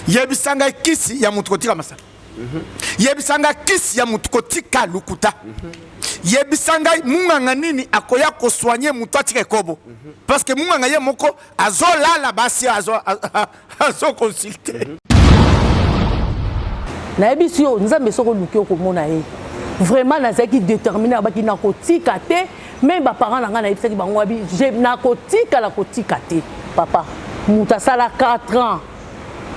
Yebisa ngai kisi ya moto kotika masanga. Yebisa ngai kisi ya moto kotika lokuta. Yebisa ngai munganga nini akoya kosoigne moto atika ekobo. Parce que munganga ye moko azolala basi azo consulter. Nayebisi yo, Nzambe soki oluki okomona ye. Vraiment nazalaki determine, abaki nakotika te. Meme ba parents na ngai nayebisaki bango wabi nakotika, nakotika te. Papa moto asala 4 ans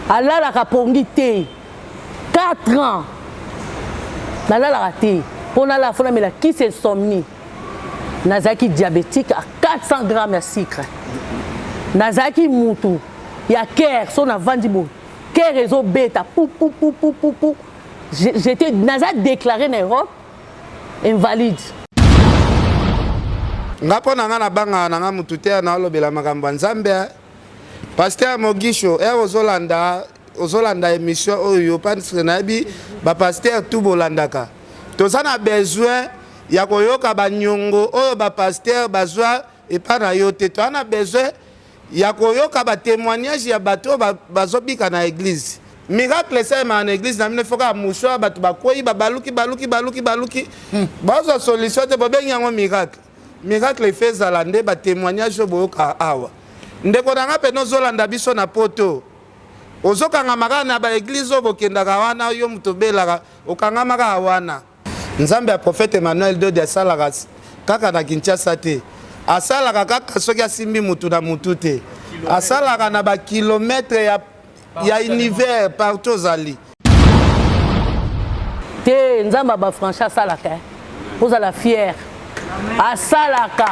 alalaka pongi te, 4 ans nalalaka te mpo nalala fo namela kisi insomnie. Nazalaki diabétique à 400 grammes ya sucre, nazalaki mutu ya cœur, so navandi boye cœur ezobeta pu pu pu pu pu pu. J'étais naza déclaré na Europe invalide. Nga mpo na nga nabangaka na nga mutu te, naolobela makambo ya Nzambe. Pasteur Mogisho, ere ozolanda ozolanda émission oyo, parce que nayebi bapasteur tout bolandaka, toza na besoin ya koyoka banyongo oyo bapasteur bazwa epa na yo te. Toza na besoin ya koyoka batémoignage ya bato oyo bazobika na église. Miracle esalemaka na église na bino, faut kaka mouchoir, bato bakwei, babaluki baluki baluki baluki, bazwa solution te, bobengi yango miracle. Miracle efe ezala nde batémoignage oyo boyoka awa. Ndeko na nga mpena ozolanda biso na Poto, ozokangama kaka na baéglise oyo bokendaka wana, yo moto obelaka okangama kaka wana. Nzambe ya prophète Emmanuel Dodi asalaka kaka na Kinshasa te, asalaka kaka soki asimbi mutu na mutu te, asalaka na bakilomètre ya univers partout ozali. Te, Nzambe ya bafranchi asalaka, ozala fier, asalaka.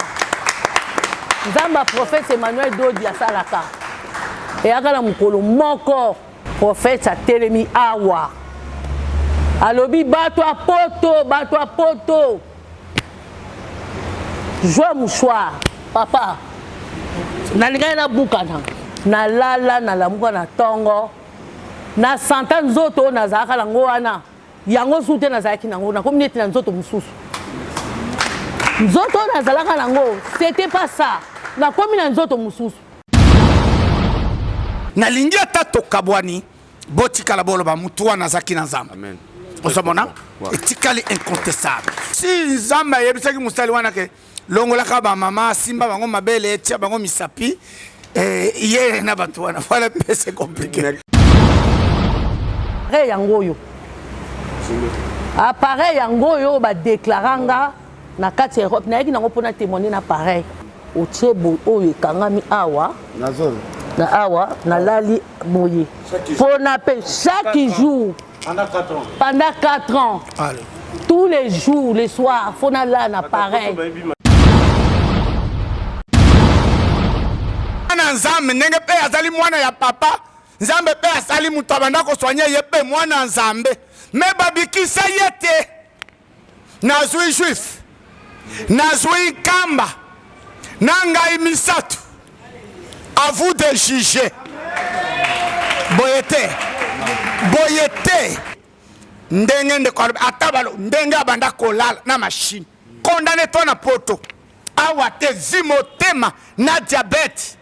Nzambe ya prophète Emmanuel Dodi asalaka. Eyaka na mokolo moko, prophète atelemi awa, alobi: bato ya Poto, bato ya Poto, zwa mouchoir. Papa, nalingaki nabukana, nalala, nalamuka na ntongo, na santa nzoto oyo nazalaka nango wana yango su te. Nazalaki nango, nakomi neti na nzoto mosusu. Nzoto oyo nazalaka nango, c'était pas ça, nakomi na nzoto mosusu. Nalingi ata tokabwani, botikala boloba mutu wana azalaki na Nzambe. Ozomona, etikali incontestable. Si Nzambe ayebisaki mosali wana ke longolaka bamama, asimba bango mabele, etia bango misapi, ye na bato wana, voilà mpe c'est compliqué. Yango oyo appareil, yango oyo badéclara nga na kati ya Europe, nayaki nango mpona témoigner na appareil otie boye, oyo ekangami awa na awa, nalali boye mpona mpe chaque jour pendant 4 ans. Allez. Tous les jours, les soirs, faut nalala na appareil. Mwana Nzambe, ndenge mpe azali mwana ya papa Nzambe, mpe asali moto abanda kosoigne ye mpe mwana Nzambe, me babikisa ye te. Nazwi juif, nazwi nkamba na ngai misato, à vous de juger. Boye te, boye te. Ndenge ndeko alobi, ata balo ndenge abanda kolala na machine, condamné to na Poto awa te, vi motema na diabète,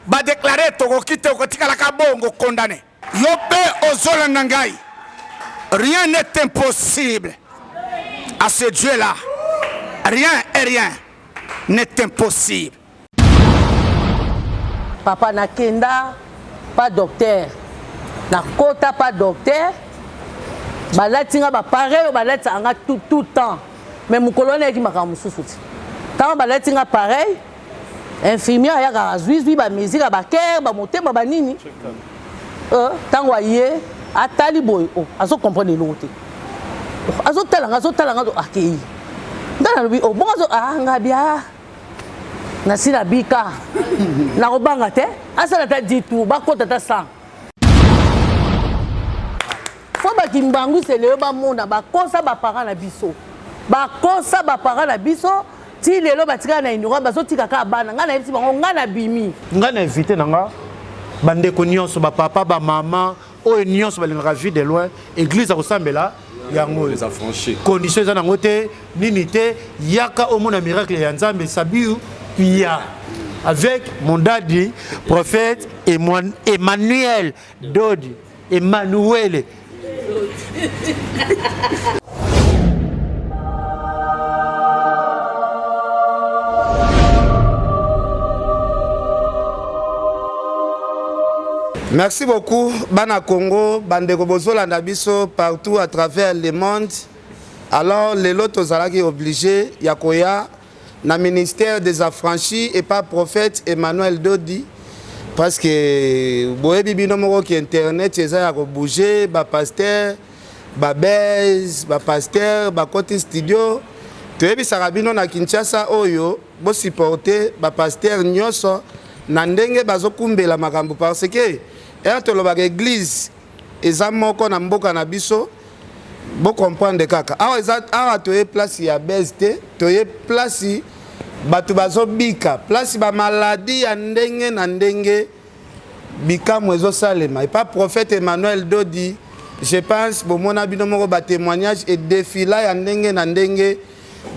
badéclare tokoki te, okotikalaka bongo condamné. Yo mpe ozolanda ngai, rien n'est impossible à ce Dieu là, rien et rien n'est impossible. Papa, nakenda pa docteur, nakota pa docteur, balati nga bapareil oyo balatisaka nga tout, tout temps. Mais mokolo wana eyaki makambo mosusu ti ntango balati nga pareil, infirmière ayaka, azwizwi bamesure ya bacœur, bamotema, banini. Ntango aye, atali boye, oh, azocomprendre eloko te. Oh, azotala nga, azotala nga, akei. Nga nalobi: oh, bongo azo ah, nga bia nasi nabika, nakobanga te. Asala ata 10 tour, bakota ata 100 fo bakimbangu lelo bamona bakosa baparent na biso, bakosa baparent na biso ti lelo batikala na ignorance, bazotika kaka bana. Ngai nayebisi bango, ngai nabimi. Ngai na invité na nga bandeko nyonso, bapapa, bamama oyo nyonso balingaka Vue de Loin, église akosambela yango oyo, condition eza nango te nini te, yaka omona miracle ya Nzambe. Sabiu Pia avec mon daddy prophète Emmanuel Dodi. Emmanuel. Merci beaucoup bana Congo, bandeko bozolanda biso partout à travers le monde. Alors lelo tozalaki obligé ya koya na ministère des affranchis et pas prophète Emmanuel Dodi parce que boyebi bino moko ki internet eza ya ko bouger ba pasteur ba buzz ba pasteur bakoti studio toyebisaka bino na Kinshasa oyo bo supporter ba pasteur nyonso na ndenge bazokumbela makambo parce que heure tolobaka église eza moko na mboka na biso bo comprendre kaka awa eza awa toye place ya base te toye place bato bazobika place ba maladie ya ndenge na ndenge bikamwa ezosalema epa prophète Emmanuel Dodi je pense bomona bino moko ba témoignage et défila ya ndenge na ndenge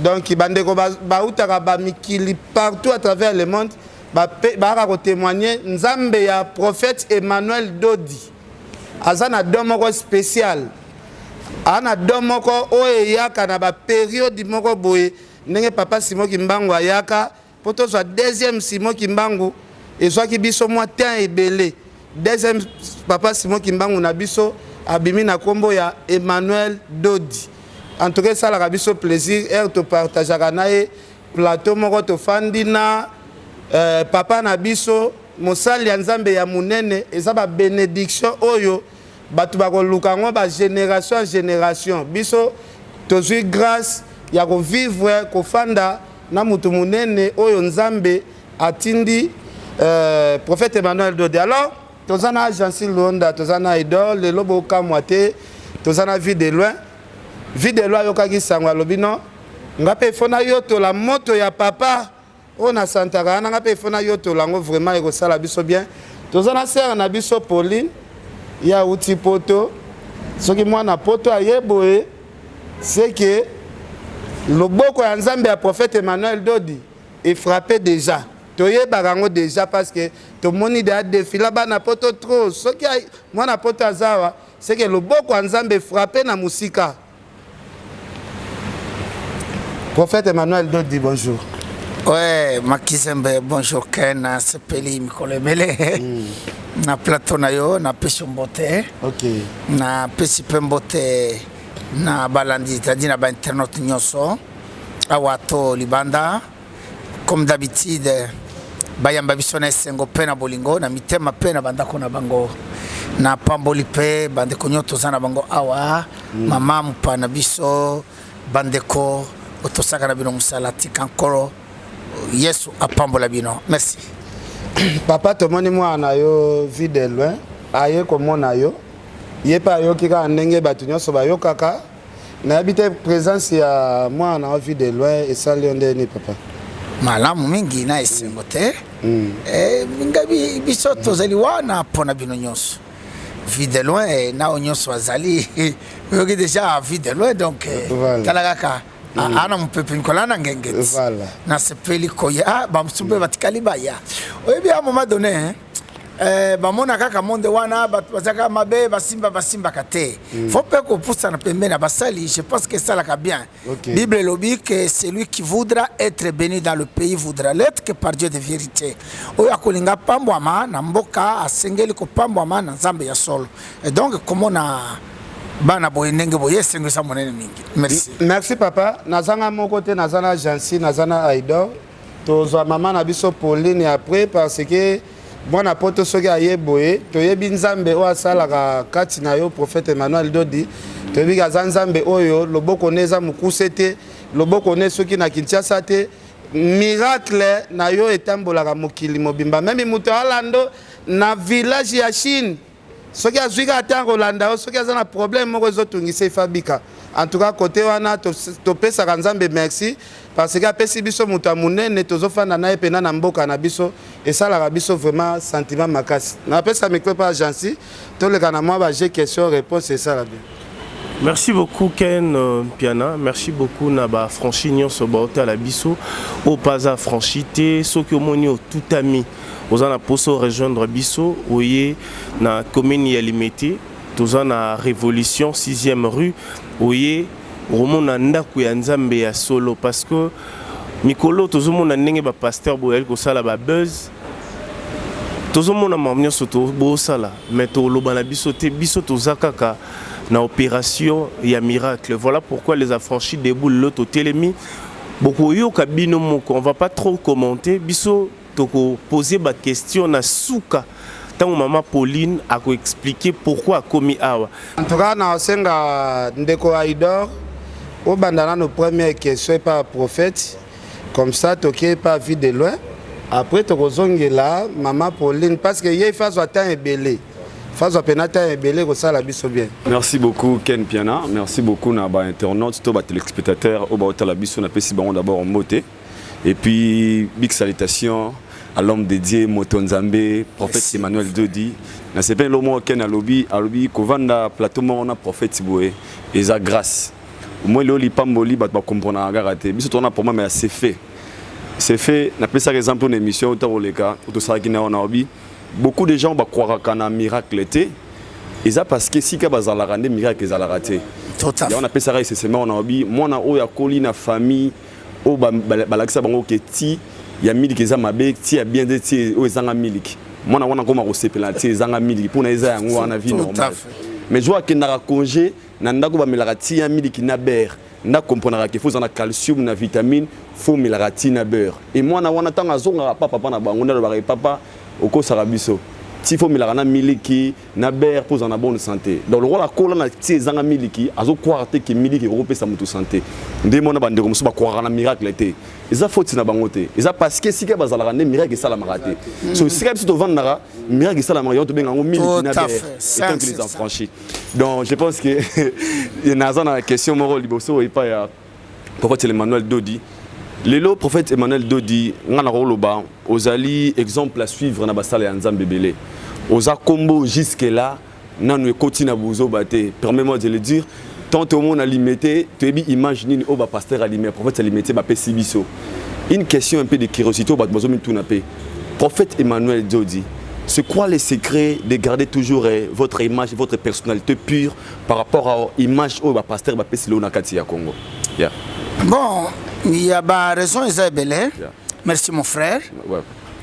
donc bandeko bautaka ba mikili partout à travers le monde bayaka kotémoigne nzambe ya prophète Emmanuel Dodi aza na don moko spécial aza na don moko oyo eyaka na baperiode moko boye ndenge papa Simon Kimbangu ayaka mpo tozwa deuxième Simon Kimbangu ezwaki biso mwa temps ebele deuxième papa Simon Kimbangu na biso abimi na nkombo ya Emmanuel Dodi en tout cas esalaka biso plaisir heure topartageaka na ye plateau moko tofandi na euh, papa na biso mosali ya nzambe ya monene eza ba benediction oyo bato bakoluka yango ba génération ya génération biso tozwi grâce ya kovivre kofanda na moto monene oyo nzambe atindi euh, prophète Emmanuel Dodi alors toza na agence Luonda toza na Idor lelo bokamwa te toza na vie de loin vie de loin ayokaki sango alobi non nga mpe ifo nayotola moto ya papa oyo nasantaka wana nga mpe ifo nayotola yango vraiment ekosala biso bien toza na sere na biso Pauline ye awuti poto soki mwana poto aye boye seke loboko ya nzambe ya prophète Emmanuel Dodi efrappe déjà toyebaka yango déjà parce que tomoni deya defila bana poto trop soki mwana poto aza awa seke loboko ya nzambe efrappe na mosika prophète Emmanuel Dodi bonjour Ouais, Makizembe, bonjour Ken, nasepeli mikolo ebele mm. na plateau na yo napesi mbote okay. napesi mpe mbote na balandi c'est-à-dire na bainternaute nyonso awa to libanda comme d'habitude bayamba biso na esengo mpe na bolingo na mitema mpe na bandako na bango napamboli mpe bandeko nyonso toza na bango awa mm. mama mopa na biso bandeko otosaka na bino mosala tika nkolo yesu apambola bino merci papa tomoni mwana na yo vie de loin aye komona yo ye mpe ayoki kaka ndenge bato nyonso bayokaka nayebi te présence ya mwana na yo vie de loin esali yo ndenge nini papa malamu mingi na esengo te mm. eh, ngai biso tozali wana mpo na bino nyonso vie de loin eh, na oyo nyonso azali oyoki déjà vie de loin donc eh, voilà. tala kaka mm. ana mopepe mikolo ana ngenge voilà. nasepeli koya bamosusu mpe batikali baya oyebi a moment donné hein? Eh, bamona kaka monde wana bato bazalaka mabe basimba basimbaka te mm. fo mpe kopusana pembeni ya basali je pense que esalaka bien okay. Bible elobi que celui qui voudra être béni dans le pays voudra l'être que par Dieu de vérité oyo akolinga pambwama na mboka asengeli kopambwama na nzambe ya solo et donc komona bana boye ndenge boye esengo eza monene mingi merci merci papa nazanga moko te naza na jansi naza na aidor tozwa mama na biso Pauline après parce que mwana poto soki aye boye toyebi nzambe oyo asalaka kati na yo prophète Emmanuel Dodi toyebi aza nzambe oyo loboko ne eza mokuse te loboko ne soki na Kinshasa te miracle na yo etambolaka mokili mobimba meme moto alando na village ya Chine soki azwi kaka ntango kolanda yo soki aza na problème moko ezotungisa efabika en tout cas côté wana topesaka nzambe merci parce que apesi biso moto ya monene tozofanda na ye mpena na mboka na biso esalaka biso vraiment sentiment makasi napesa micro mpe agence toleka na mwa baje question réponse esala bien Merci beaucoup Ken euh, Piana, merci beaucoup na ba franchi nyonso ba otala biso o paza franchi te soki omoni otutami oza na poso rejoindre biso oye na commune ya Limete. Toza na Revolution 6e rue oye okomona ndako ya Nzambe ya solo parce que mikolo tozomona ndenge ba pasteur boyali kosala ba buzz tozomona makambo nyonso bosala mais toloba na biso te biso toza kaka na opération ya miracle. Voilà pourquoi les affranchis debout lelo totelemi bokoyoka bino moko, on va pas trop commenter, biso toko poser ba question na suka ntango mama Pauline ako expliquer pourquoi akomi awa. En tout cas naosenga ndeko Aidor obanda nano première question epa prophète, comme ça toke epa vie de loin, après tokozongela mama Pauline parce que ye fazwa temps ebele, fazwa pena temps ebele kosala biso bien. Merci beaucoup Ken Piana, merci beaucoup na ba internautes to ba téléspectateurs oyo baotala biso, napesi bango d'abord mbote et puis big salutation à l'homme de Dieu Moto Nzambe, prophète Emmanuel Dodi. Nasepeli lo moko Ken alobi alobi kovanda plateau moko na prophète boye eza grâce. Moi lelo lipamboli bato bakomprenaka kaka te, biso tona problème ya c'est fait, c'est fait. Napesaka exemple na émission oyo koleka otosalaki na wana, obi beaucoup de gens bakwakaka na miracle te, eza parce que sika bazalaka nde miracle ezalaka te. Yango napesaka esesema wana, obi mwana oyo akoli na famille oyo balakisa bango ke ti ya miliki eza mabe, ti ya bien nde ti oyo ezanga miliki, mwana wana akoma kosepela na ti ezanga miliki mpona eza yango wana vie normale. Mais jour akendaka congé na ndako bamelaka ti ya miliki na beurre, ndako komprenaka ke faut eza na calcium na vitamine, faut omelaka ti na beurre. E mwana wana ntango azongaka pa papa na bango nde alobaka: "Papa, okosaka biso, ti faut omelaka na miliki na beurre mpo ozala na bonne santé." Donc lokola akola na ti ezanga miliki, azokwara te ke miliki ekokopesa moto santé. Nde mona bandeko mosusu bakwaka na miracle te, eza faute na bango te, eza parce que esika bazalaka nde miracle esalamaka te. So esika biso tovandaka miracle esalamaka, yango tobenga yango miliki na beurre étant que les affranchis. Donc je pense que naza na question moko liboso epai ya prophète Emmanuel Dodi. Lelo prophète Emmanuel Dodi, nga na koloba ozali exemple à suivre na basala ya Nzambe ebele, oza kombo jusque là nanu ekoti na buzoba te, permets-moi de le dire. Tant omona Limete, toyebi image nini oyo bapasteur alime, prophète Alimete bapesi biso. Une question un peu de curiosité oyo bato bazomituna mpe: prophète Emmanuel Dodi, c'est quoi le secret de garder toujours votre image, votre personnalité pure par rapport à image oyo bapasteur bapesi lelo na kati ya Congo? Yeah. Bon, il y a ba raison eza ebele. Merci mon frère.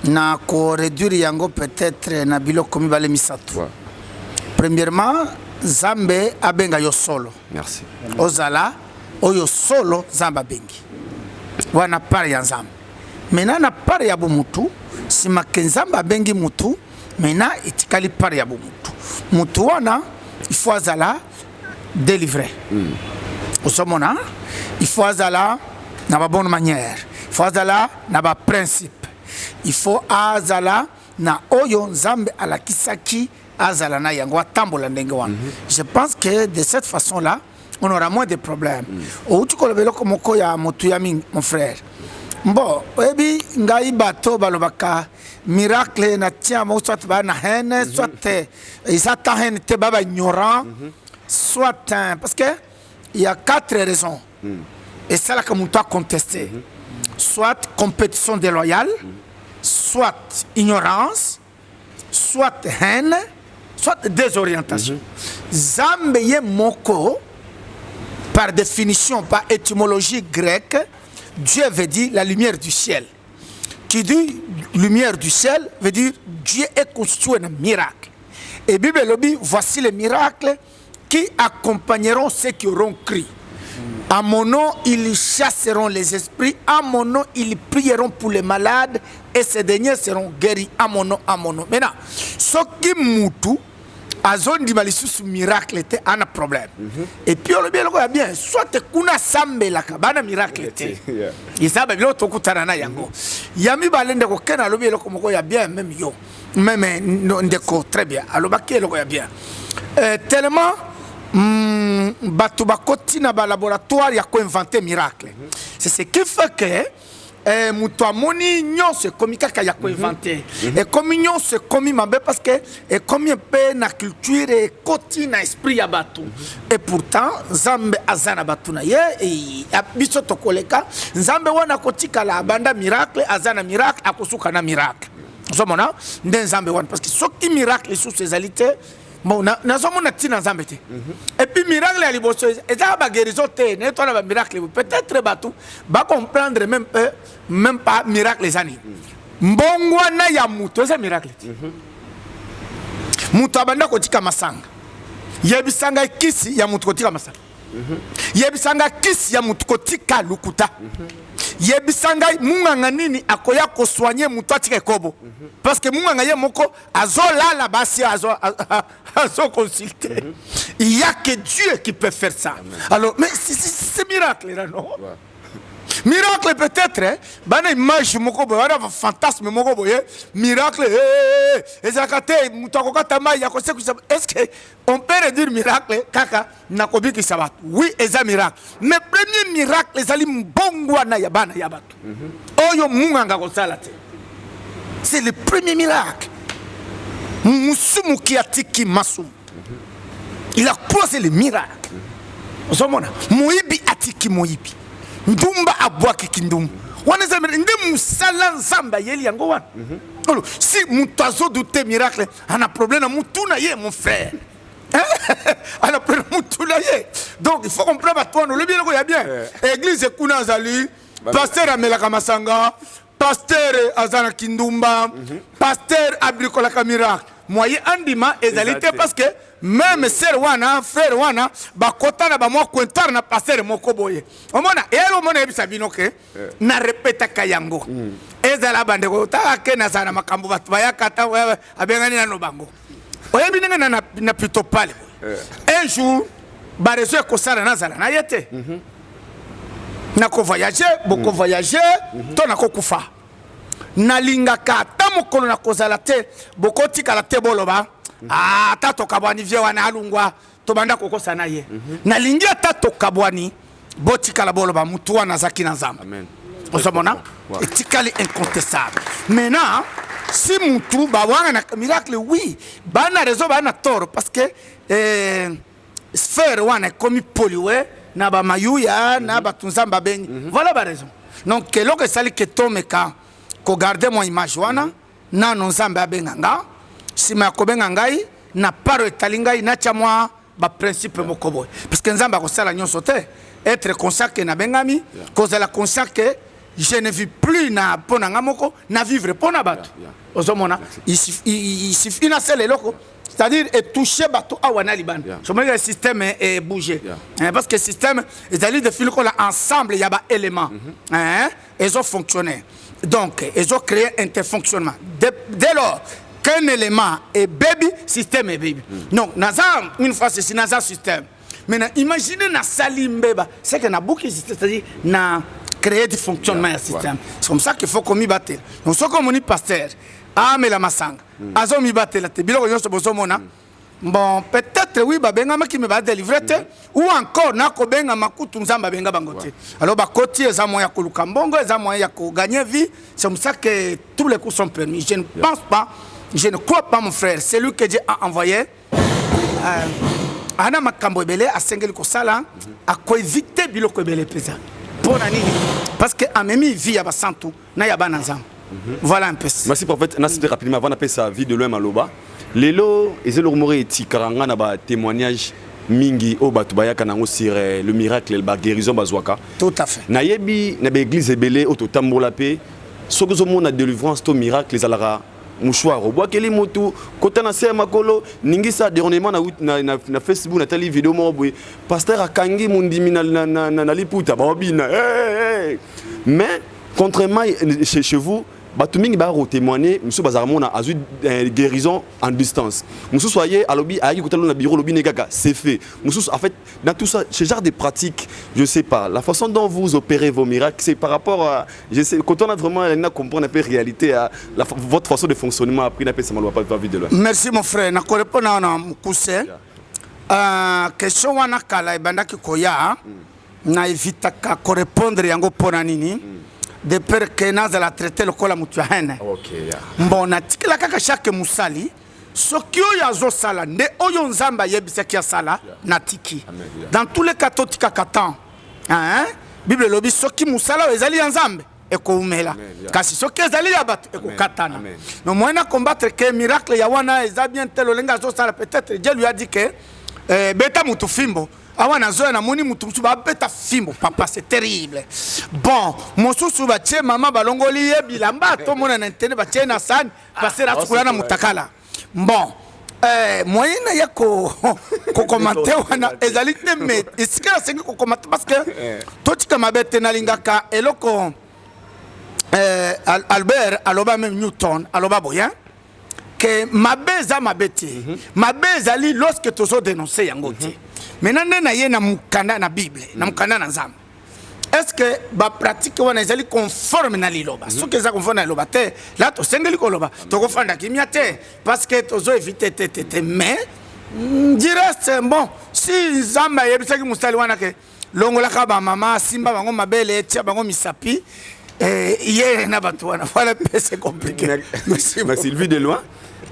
Na koréduire yango peut-être na biloko mibale, misato. Premièrement, Nzambe abenga yo solo. Merci. Ozala oyo solo Nzambe abengi wana, part ya Nzambe. Maintenant na part ya bomutu, nsima ke Nzambe abengi mutu, maintenant etikali part ya bomutu. Mutu wana il faut azala délivré. Ozomona, il faut azala na babonne manière, il faut azala na baprincipe, il faut azala na oyo Nzambe alakisaki azala na yango, atambola ndenge wana. Je pense que de cette façon là on aura moins de problèmes. Outi koloba eloko moko ya motuya mingi, mon frère. Bon, oyebi ngai bato balobaka miracle na tia moko, soit baa na haine, soit eza ta haine te, ba baignorant, soit parce que il y a quatre raisons esalaka moto acontester: soit compétition déloyale, soit ignorance, soit haine, soit désorientation. Nzambe ye moko, par définition, par étymologie grecque, Dieu veut dire la lumière du ciel. Qui dit lumière du ciel veut dire Dieu est constitué un miracle. Et Bible elobi: voici les miracles qui accompagneront ceux qui auront cru. À mon nom, ils chasseront les esprits. À mon nom, ils prieront pour les malades et ces derniers seront guéris. À mon nom, à mon nom. Maintenant, soki mutu azondima lisusu miracle te, ana problème. Et puis olobi eloko ya bien, soit kuna asambelaka bana miracle te, eza babiloko tokutana na yango. Ya mibale, ndeko Ken alobi eloko moko ya bien, même yo même ndeko, très bien, alobaki eloko ya bien. Tellement bato bakoti na balaboratoire ya koinventer miracle, c'est ce qui fait que moto amoni nyonso ekomi kaka ya koinventer, ekomi nyonso ekomi mabe, parce que ekomi mpe na culture, ekoti na esprit ya bato. Et pourtant Nzambe aza na bato na ye biso tokoleka. Nzambe wana akotikala abanda miracle, aza na miracle, akosuka na miracle. Ozomona nde Nzambe wana, parce que soki miracle lisusu ezali te. Bon, nazomona ntina Nzambe te. Et puis miracle ya liboso ezaka ba guérison te, ne tona ba miracle. Peut-être bato ba comprendre même peu, même pas miracle eza nini. Mbongwana ya moto eza miracle te. Moto abanda kotika masanga. Yebisa ngai kisi ya moto kotika masanga. Yebisa ngai kisi ya moto kotika lokuta. Yebisa ngai munganga nini akoya kosoigne moto atika ekobo. Parce que munganga ye moko azolala basi azo azo consulter. Il y a que Dieu qui peut faire ça. Alors mais c'est miracle là, non? Ouais. Miracle peut-être, hein? Bana image moko boye, bana fantasme moko boye, miracle eh, eh, eh, ezalaka te moto akokata mai ya kosekwisa. Est-ce que on peut réduire miracle kaka na kobikisa bato? Oui, eza miracle. Mais premier miracle ezali mbongwana ya bana ya bato. Oyo munganga kosala te. C'est le premier miracle. Musumuki atiki masumu. Il a croisé le miracle. Ozomona, moyibi atiki moyibi. Ndumba abwaki kindumba. Wana eza nde mosala Nzambe ayeli yango wana. Alors, si moto azodute miracle, ana problème na mutu na ye, mon frère. Ana problème na mutu na ye. Donc, il faut comprendre bato wana, olobi eloko ya bien. Église kuna azali, pasteur amelaka masanga, pasteur aza na kindumba, pasteur abrikolaka miracle. Moyen andima ezali te parce que même sœur wana, frère wana, bakota na bamwa cointar na pasteur moko boye. Omona, eyelo omona yebisa bino ke na repetaka yango. Ezala bandeko, taka ke nazala na makambo bato bayaka ata abengani nano bango. Oyebi ndenge na, na plutôt pale boye. Un jour, ba réseau ekosala nazala na ye te. Nako voyager, boko voyager, to nakokufa. Nalingaka ata mokolo nakozala te, bokotikala te boloba, ah, ata tokabwani vie wana alungwa, tobanda kokosa na ye. Nalingi ata tokabwani, botikala boloba mutu wana azalaki na Nzambe. Amen. Ozomona? Ouais. Etikali incontestable. Maintenant, si mutu bawanga na miracle, oui, bana raison, bana tort, parce que sphère wana ekomi pollué na ba mayuya, na bato Nzambe abengi. Voilà ba raison. Donc eloko esali ke tomeka ko garder mon image wana, nano Nzambe abenga nga, sima ya kobenga ngai na paro etali ngai natia mwa ba principe moko boye. Parce que Nzambe akosala nyonso te. Être conscient que nabengami, kozala conscient que je ne vis plus na mpo na nga moko, na vivre mpo na bato. Ozomona, il suffit na sala eloko, c'est-à-dire et toucher bato awa na libanda. Je me dis que le système est bougé. Hein, parce que le système ezali de fil kola ensemble ya ba éléments. Hein, ils ont fonctionné. Donc ils ont créé interfonctionnement. Dès lors qu'un élément est baby, système est baby. Donc naza une fois ceci naza système. Maintenant imaginez na sali mbeba, c'est que na bouki système, c'est-à-dire na créer du fonctionnement ya système. C'est comme ça qu'il faut qu'on m'y batte. Donc ce qu'on moni pasteur amela masanga, azo mi batela te biloko nyonso bozomona. Bon, peut-être oui babengamaki mais ba délivrer te, ou encore na kobenga makutu Nzambe abenga bango te. Alors bakoti eza moyen ya koluka mbongo, eza moyen ya ko gagner vie, c'est comme ça que tous les coups sont permis. Je ne pense pas, je ne crois pas mon frère, c'est lui que Dieu a envoyé. Ana makambo ebele asengeli kosala, akoevite biloko ebele mpenza. Mpo na nini? Parce que amemi vie ya basantu na ya bana Nzambe. Voilà un peu. Merci prophète. Merci rapidement avant d'appeler sa vie de loin maloba. Lelo ezelo moko etikaka nga na ba témoignage mingi oyo bato bayaka nango sur le miracle ba guérison bazwaka. Tout à fait. Nayebi na ba église ebele oyo totambola mpe soki ozomona délivrance to miracle ezalaka mouchoir obwakeli motu kota na se ya makolo ningisa. Dernièrement na Facebook natali vidéo moko boye, pasteur akangi mondimi na liputa baobina. Hey, hey. Mais contrairement chez vous, bato mingi baya kotémoigner, mosusu bazalaka mona azwi guérison en distance, mosusu aye alobi ayaki kotala na bureau, olobi ne kaka c'est fait, mosusu. En fait, dans tout ça, ce genre de pratique, je sais pas la façon dont vous opérez vos miracles, c'est par rapport à, je sais, quand on a vraiment à comprendre un peu réalité à la, votre façon de fonctionnement après na pesa maloba pas vite de loin. Merci mon frère, na korépondre na mokuse. Question wana kala ebandaki koya, na evitaka korépondre yango mpona nini? De peur que nazala traité lokola moto ya haine. Bon, natikela kaka chaque mosali, soki oyo azosala nde oyo Nzambe ayebisaki asala, natiki. Amen, yeah. Dans tous les cas, totikaka temps, hein? Bible elobi soki mosala oyo ezali ya Nzambe. ekoumela, kasi soki ezali ya bato ekokatana. Mais moyen na combattre ke miracle ya wana eza bien te, lolenge azosala, peut-être Dieu lui a dit que eh, beta mutu fimbo. Awa nazoya, namoni mutu mosusu babeta fimbo, papa, c'est terrible. Bon, mosusu batie mama, balongoli ye bilamba, tomona na internet, batie na sani, pasteur asukola na mutakala. Bon, moyen na ye kocommenter wana ezali te, mais esika nasengi kocommenter, parce que totika mabe te. Nalingaka eloko Albert aloba, même Newton aloba boye ke mabe eza mabe te, mabe ezali lorsque tozodénonce yango te. Maintenant nde na ye na mokanda na Bible, na mokanda na Nzambe, est ce que bapratique wana ezali conforme na liloba? Soki eza conforme na liloba te, la tosengeli koloba, tokofanda kimia te, parce que tozoéviter te te te. Mais du reste, bon, si Nzambe ayebisaki mosali wana ke longolaka bamama, asimba bango mabele, etia bango misapi, ye na bato wana, voilà mpe c'est compliqué. Merci. Merci. Vue de loin,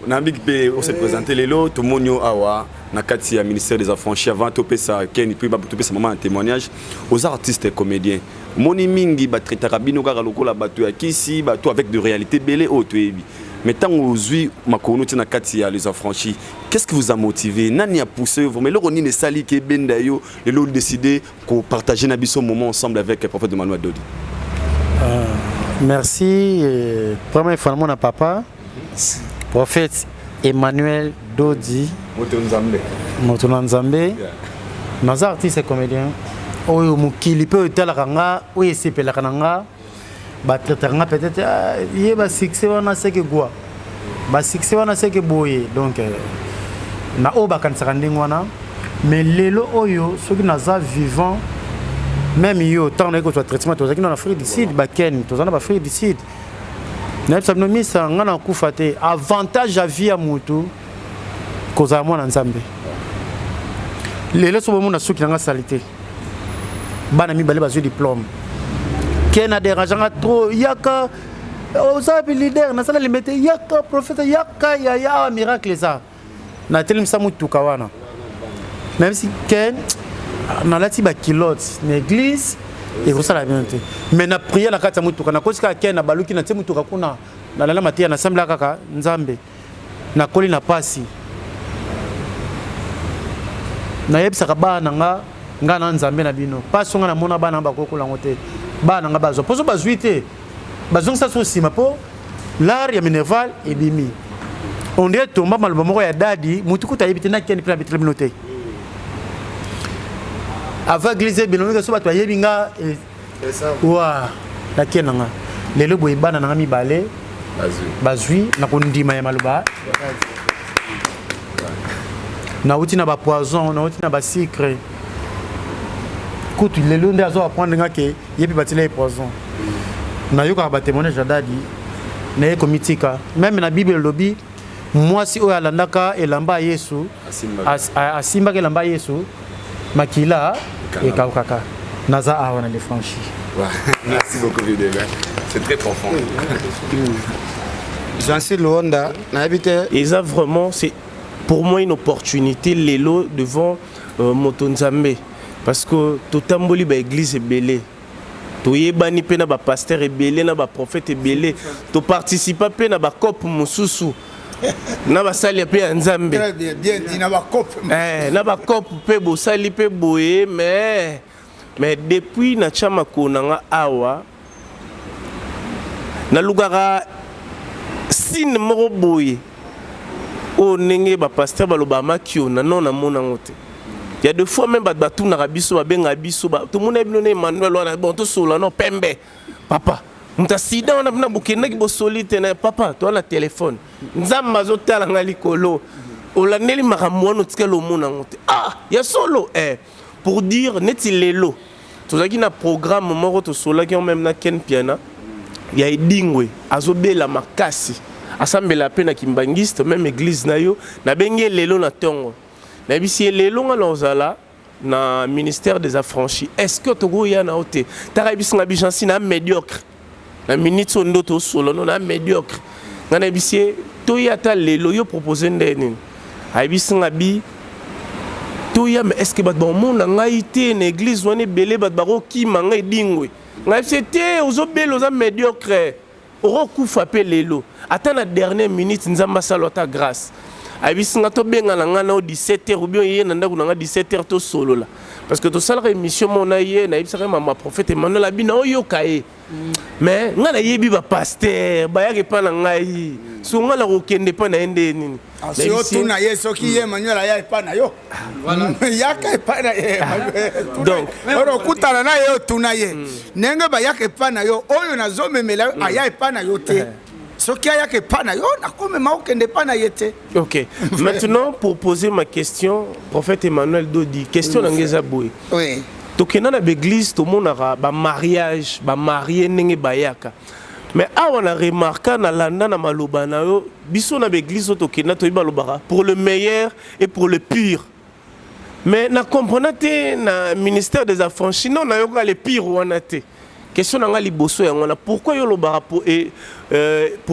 nayebi mpe ose présenter lelo, tomoni yo awa na kati ya ministère des Affranchis. Avant topesa Ken mpe topesa mama na témoignage, oza artiste et comédien. Omoni mingi batraitaka bino kaka lokola bato ya kisi, bato avec de réalité ebele oyo toyebi. Mais ntango ozwi makolo ti na kati ya les Affranchis, qu'est-ce qui vous a motivé? Nani a poussé yo vraiment? Eloko nini esali ke ebenda yo lelo décider kopartager na biso moment ensemble avec prophète Emmanuel Dodi? Merci. Première fois mon papa, prophète Emmanuel Dodi. Moto Nzambe. Moto na Nzambe. Naza artiste et comédien. Oyo mokili mpe oyo etalaka nga, oyo esepelaka na nga, batraitaka nga peut-être, ah, ye basuccès wana seke gwa, basuccès wana seke boye. Donc na oyo bakanisaka ndenge wana. Mais lelo oyo soki naza vivant, même yo ntango nayi kozwa traitement, tozalaki na Afrique du Sud, bakeni toza na baAfrique du Sud, nayebisa bino misa nga na kufa te. Avantage ya vie ya motu kozala mwana Nzambe. Lelo so bomona suki na nga sali te, bana mibale bazwi diplôme, ke na dérange nga trop, yaka oza bi leader, nasala limbe te, yaka prophète, yaka yaya awa miracle eza. Natelemisa motuka wana, nayebisi ke nalati baculotte na église ekosala bien te. Mais na prière na kati ya motuka, nakosi kaka ke na baluki, natie motuka kuna, nalala mateya, nasambela kaka Nzambe. Nakoli na pasi, nayebisaka bana na nga, nga na Nzambe na bino, pasi nga namona, bana bakokola yango te. Bana na nga bazwa mposo, bazwi te, bazongisa so nsima mpo l'argent ya minerval ebimi. On dirait tomba maloba moko ya dadi mutu kuta ayebi te, nakende mpe na betela bino te avant église ebino so bato bayebi nga wa nakende na nga. Lelo boye bana na nga mibale bazwi na kondima ya maloba. Nauti na bapoison, nauti na basucre. Kutu lelo nde azo apprendre nga ke ye mpe batila ye poison. Nayokaka batémoignage ya dadi, naye komitika. Même na Bible elobi mwasi oyo alandaka elamba ya Yesu, asimbaka elamba ya Yesu, makila ekaukaka. Naza awa na les Affranchis. Merci beaucoup, Videla. C'est très profond. Jansi Luonda, nayebi te. Eza vraiment, c'est pour moi une opportunité lelo devant moto Nzambe, parce que totamboli baéglise ebele, toyebani mpe na bapasteur ebele, na baprophète ebele, toparticipa mpe na bacope mosusu na basali mpe ya Nzambe. Très bien, bien dit, na bacope. Na bacope mpe bosali mpe boye. Mais depuis natya makolo na nga awa, nalukaka signe moko boye oyo ndenge bapasteur balobaka makiona non, namona yango te. Ya deux fois même bato batunaka biso, babengaka biso, tomona bino na Emmanuel wana. Bon, tosola no pembe, papa moto asida wana mpena bokendaki bosoli te na papa toa na telefone. Nzambe azotala nga likolo, olandeli makambo wana, otikali omona yango te. Ah, ya solo, eh. Pour dire neti lelo tozalaki na programme moko, tosolaki yango même na Ken Piana ya Edingwe, azobela makasi, asambela mpe na kimbangiste, même église na yo. Nabengi ye lelo na ntongo, nayebisi ye lelo nga na ozala na ministère des Affranchis, est ce que tokoya na yo te? Taka yebisi nga bijansi na médiocre na minute oyo ndo tosolo no na médiocre. Ngai nayebisi ye toya ata lelo, yo propose nde nini? Ayebisi nga bi toya, mais est ce que bato bakomona ngai te na église wana ebele, bato bakokima ngai Edingwe. Ngai se te, ozobela, oza médiocre, okokufa mpe lelo, ata na dernière minute Nzambe asala ata grâce. Ayebisi nga tobengana nga na 17 heures ou bien ye na ndako na nga 17 heures tosolola, parce que tosalaka émission moko na ye. Nayebisaka ye mama prophète Emmanuel abi na oyoka ye, mais nga nayebi bapasteur bayaka epa na ngai, so nga na kokende epa na ye nde nini? Si otuna ye soki ye Emmanuel aya epa na yo, yaka epai na ye. Donc oyo okutana na ye, otuna ye ndenge bayaka epai na yo. Oyo nazomemela yo aya epai na yo te. Soki ayaka epai na yo, nakomema okende epai na ye te. Ok, maintenant pour poser ma question, prophète Emmanuel Dodi, question na ngai eza boye. Oui. Tokenda na baeglise, tomonaka bamariage, bamarie ndenge bayaka, mais awa na remarka, nalanda na maloba na yo, biso na baeglise oyo tokenda, toyebi balobaka pour le meilleur et pour le pire, mais na comprena te na ministère des Affranchis non, nayoka le pire wana te. Question na nga liboso yango wana: pourquoi yo olobaka pour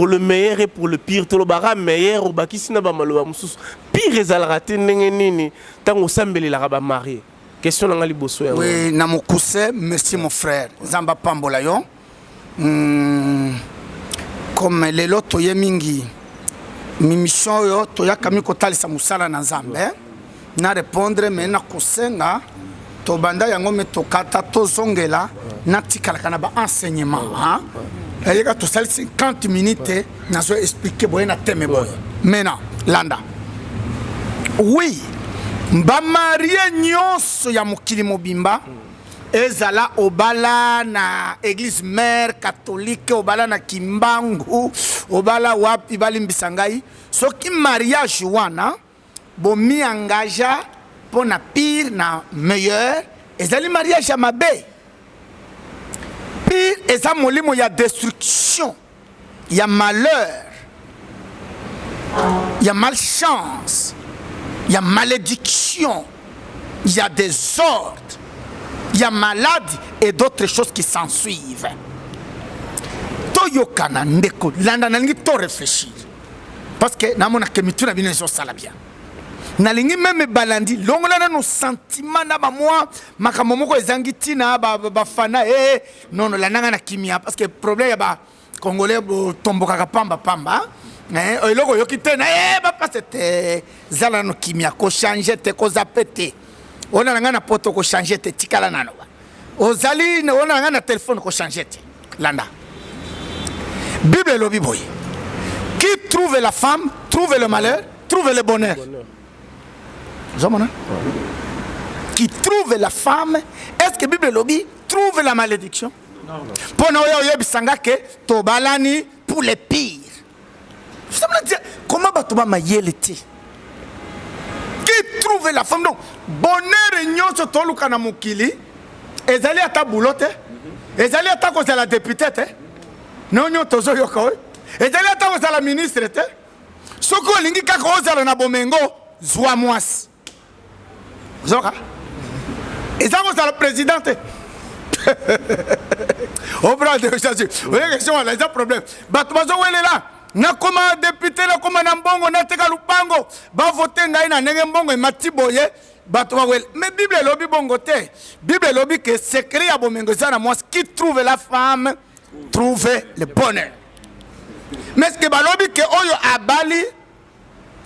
le meilleur et pour le pire? Tolobaka meilleur, obakisi na bamaloba mosusu, pire ezalaka te. Ndenge nini ntango osambelelaka bamarie? Question na nga liboso yango. Oui, na mokuse, merci mon frère, Nzambe apambola yo. Comme lelo toye mingi mission oyo, toyaka mi kotalisa mosala na Nzambe. Na répondre, me na kosenga tobanda yango, me tokata, tozongela, natikalaka na baenseignement eyeka. Tosali 50 minutes, nazo expliquer boye na teme boye. Maintenant landa, oui, bamarie nyonso ya mokili mobimba, ezala obala na église mère catholique, obala na Kimbangu, obala wapi, balimbisa ngai, soki mariage wana bomi engager mpo na pire na meilleur, ezali mariage ya mabe. Pire eza molimo ya destruction, ya malheur, ya malchance, ya malédiction, ya désordre, ya maladie et d'autres choses qui s'ensuivent. Toyokana ndeko, landa, nalingi to réfléchir parce que namonaka mitu na bino ezosala bien. Nalingi même balandi, longola nano sentiment na bamwa makambo moko ezangi ntina, bafana e nono, landanga na kimia, parce que problème ya bacongolais, botombokaka pamba pamba. Eloko oyoki te na e bapase te, zala nano kimia, kochange te, kozape te. Ona na ngai na poto, kochange te, tikala nano ozali. Ona na ngai na telefone, kochange te. Landa, Bible elobi boye: qui trouve la femme trouve le malheur, trouve le bonheur. Ozomona, qui trouve la femme, est ce que Bible elobi trouve la malédiction? Mpo na oyo oyebisanga ke tobalani pour le pire, ça veut dire comment? Bato bamayele te. Qui trouve la femme, donc bonheur nyonso toluka na mokili ezali ata boulot te, ezali ata kozala député te, nonyo tozoyoka oyo, ezali ata kozala ministre te. Soki olingi kaka ozala na bomengo, zwa mwasi. Ozoka eza kozala président te. Obrade, oye question wana eza problème. Bato bazowelela nakoma député, nakoma na mbongo, nateka lupango, bavote ngai na ndenge mbongo emati boye, bato bawele. Mais Bible elobi bongo te. Bible elobi ke secret ya bomengo eza na mwasi. Qui trouve la femme trouve le bonheur. Mais ce que balobi ke oyo abali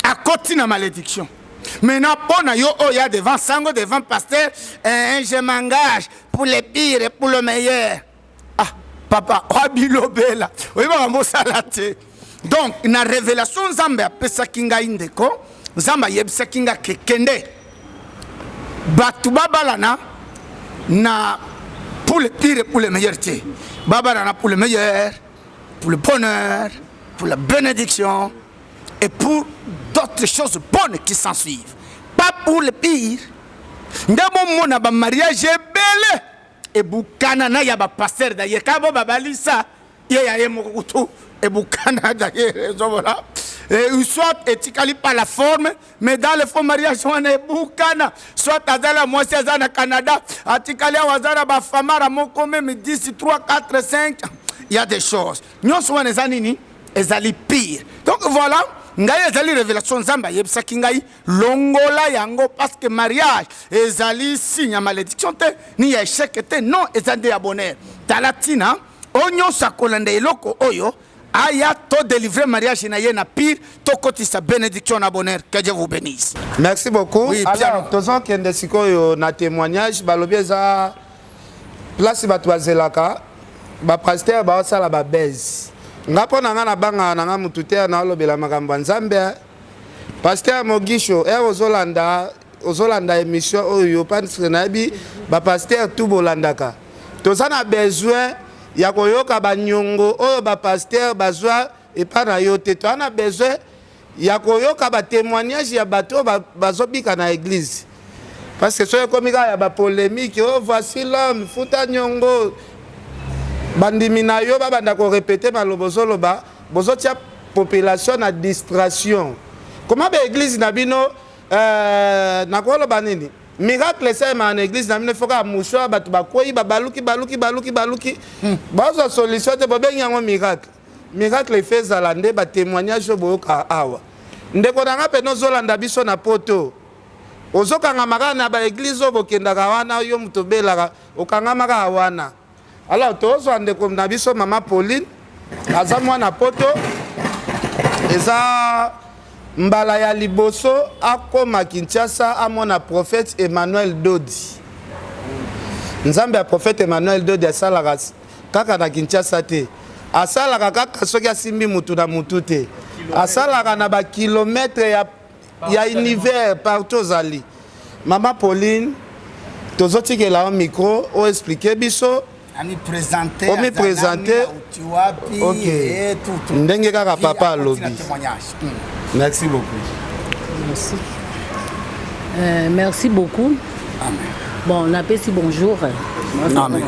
akoti na malédiction. Maintenant, mpo na yo oyo ya devant sango, devant pasteur, je m'engage pour le pire et pour le meilleur. Ah papa, oabilobela, oyebaka mosala te. Donc na révélation Nzambe apesaki ngai, ndeko, Nzambe ayebisaki nga ke kende, bato babalana na pour le pire et pour le meilleur te, babalana pour le meilleur, pour le bonheur, pour la bénédiction et pour d'autres choses bonnes qui s'en suivent, pas pour le pire. Nde bomona bamariage ebele ebukana na ya bapasteur d'ailleurs, kaka bo babalisa ye ya ye moko kutu ebukana d'ailleurs. Ezomona, soit etikali par la forme, mais dans le fond mariage wana ebukana. Soit aza na mwasi aza na Canada, atikali awa, aza na bafamara moko même 10, 3, 4, 5, il y a des choses nyonso wana eza nini? Ezali pire. Donc voilà. Ngai ezali revelation Nzambe ayebisaki ngai, longola yango parce que mariage ezali signe ya malédiction te ni ya échec te, non, eza nde ya bonheur. Tala ntina oyo nyonso akolanda eloko oyo aya to délivrer mariage na ye na pire, tokotisa bénédiction na bonheur. Que Dieu vous bénisse. Merci beaucoup. Oui, alors tozokende sikoyo na témoignage. Balobi eza place bato bazelaka bapasteur baosala babese. Nga mpo na nga nabangaka na nga mutu te, naolobela makambo ya Nzambe. Pasteur Mogisho, ere ozolanda émission oyo, parce que nayebi bapasteur tout bolandaka, toza na besoin ya koyoka banyongo oyo bapasteur bazwa epa na yo te. Toza na besoin ya koyoka batémoignage ya bato oyo bazobika na église, parce que soki ekomi kaka ya bapolémique, oh voici l'homme futa nyongo, bandimi na yo babanda korépéter maloba ozoloba, bozotia population na distraction. Koma baéglise na bino, nakoloba nini, miracle esalemaka na église na bino, faut kaka mouchoir, bato bakwei, babaluki baluki baluki baluki, bazwa solution te, bobengi yango miracle. Miracle efe ezala nde batémoignage oyo boyoka awa. Ndeko na nga pene ozolanda biso na Poto, ozokangama kaka na baéglise oyo bokendaka wana, yo moto obelaka okangama kaka wana. Alors tozwa ndeko na biso mama Pauline, aza mwana Poto, eza mbala ya liboso akóma Kinshasa, amona prophète Emmanuel Dodi. Nzambe ya prophète Emmanuel Dodi asalaka kaka na Kinshasa te, asalaka kaka soki asimbi mutu na mutu te, asalaka na bakilomètre ya univers partout ozali. Mama Pauline, tozotikela yo micro, oexpliquer biso. Amiprésente. Omiprésente. Ok. Ndenge kaka papa alobi. Merci beaucoup. Merci, merci beaucoup. Amen. Bon, napesi bonjour. Amen.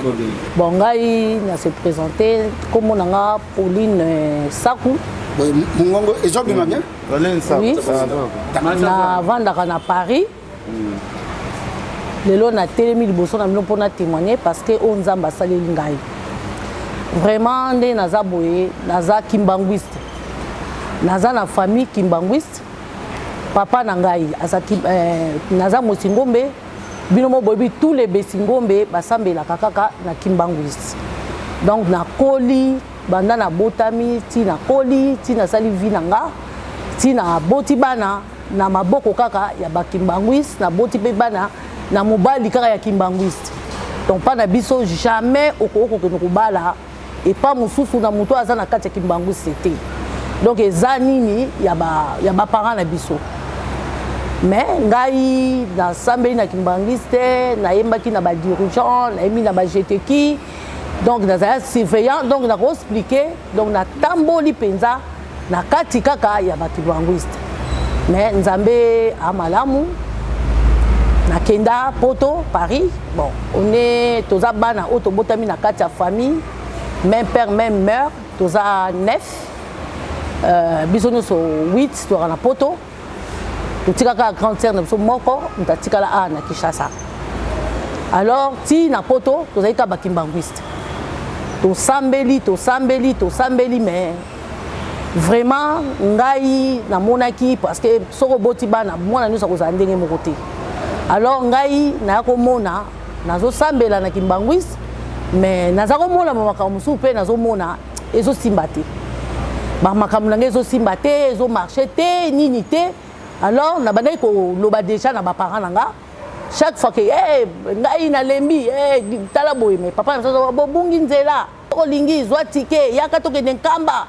Bon, ngai na se présenter, kombo na nga Pauline Saku. Mongongo ezobima bien. Oui, navandaka na Paris. Lelo natelemi liboso na bino mpona témoigner, parce que oyo Nzambe asaleli ngai vraiment, nde naza boye, naza kimbanguiste, naza na famille kimbanguiste. Papa na ngai aza, naza Mosingombe. Bino mo boyebi, tous les Besingombe basambelaka kaka na kimbanguiste. Donc nakoli, banda nabotami ti nakoli, ti nasali vie na nga, ti naboti bana na maboko kaka ya bakimbanguiste, naboti mpe bana na mobali kaka ya kimbanguiste. Donc mpa na biso, jamais okoki kokende kobala epa mosusu na moto aza na kati ya kimbanguiste te. Donc eza nini ya baparent na biso. Mais ngai nasambeli na kimbanguiste, nayembaki na badirigeant, nayembi na bajeteki, donc nazala surveillant. Donc nakoexpliquer, donc natamboli mpenza na kati kaka ya bakimbanguiste. Mais Nzambe amalamu, nakenda Poto, Paris. Bon, on est, toza bana oyo tobotami na kati ya famille, même père, même mère, toza neuf. Biso nyonso 8 tozalaka na Poto, totikaka grande sœur na biso moko, moto atikala awa na Kinshasa. Alors ti na Poto tozali kaka bakimbanguiste, tosambeli, tosambeli, tosambeli, mais vraiment ngai namonaki, parce que soki oboti bana, mwana nyonso akozala ndenge moko te. Alors ngai naya komona nazosambela na kimbanguiste, mais naza komona makambo mosusu mpe nazomona ezosimba te, bamakambo na ngai ezosimba te, ezomarcher te, nini te. Alors nabandaki koloba déjà na baparent na nga chaque fois que hey, ngai nalembi, hey, tala boye. Mais papa na biso, bobungi nzela, olingi zwa ticket, yaka tokende Nkamba,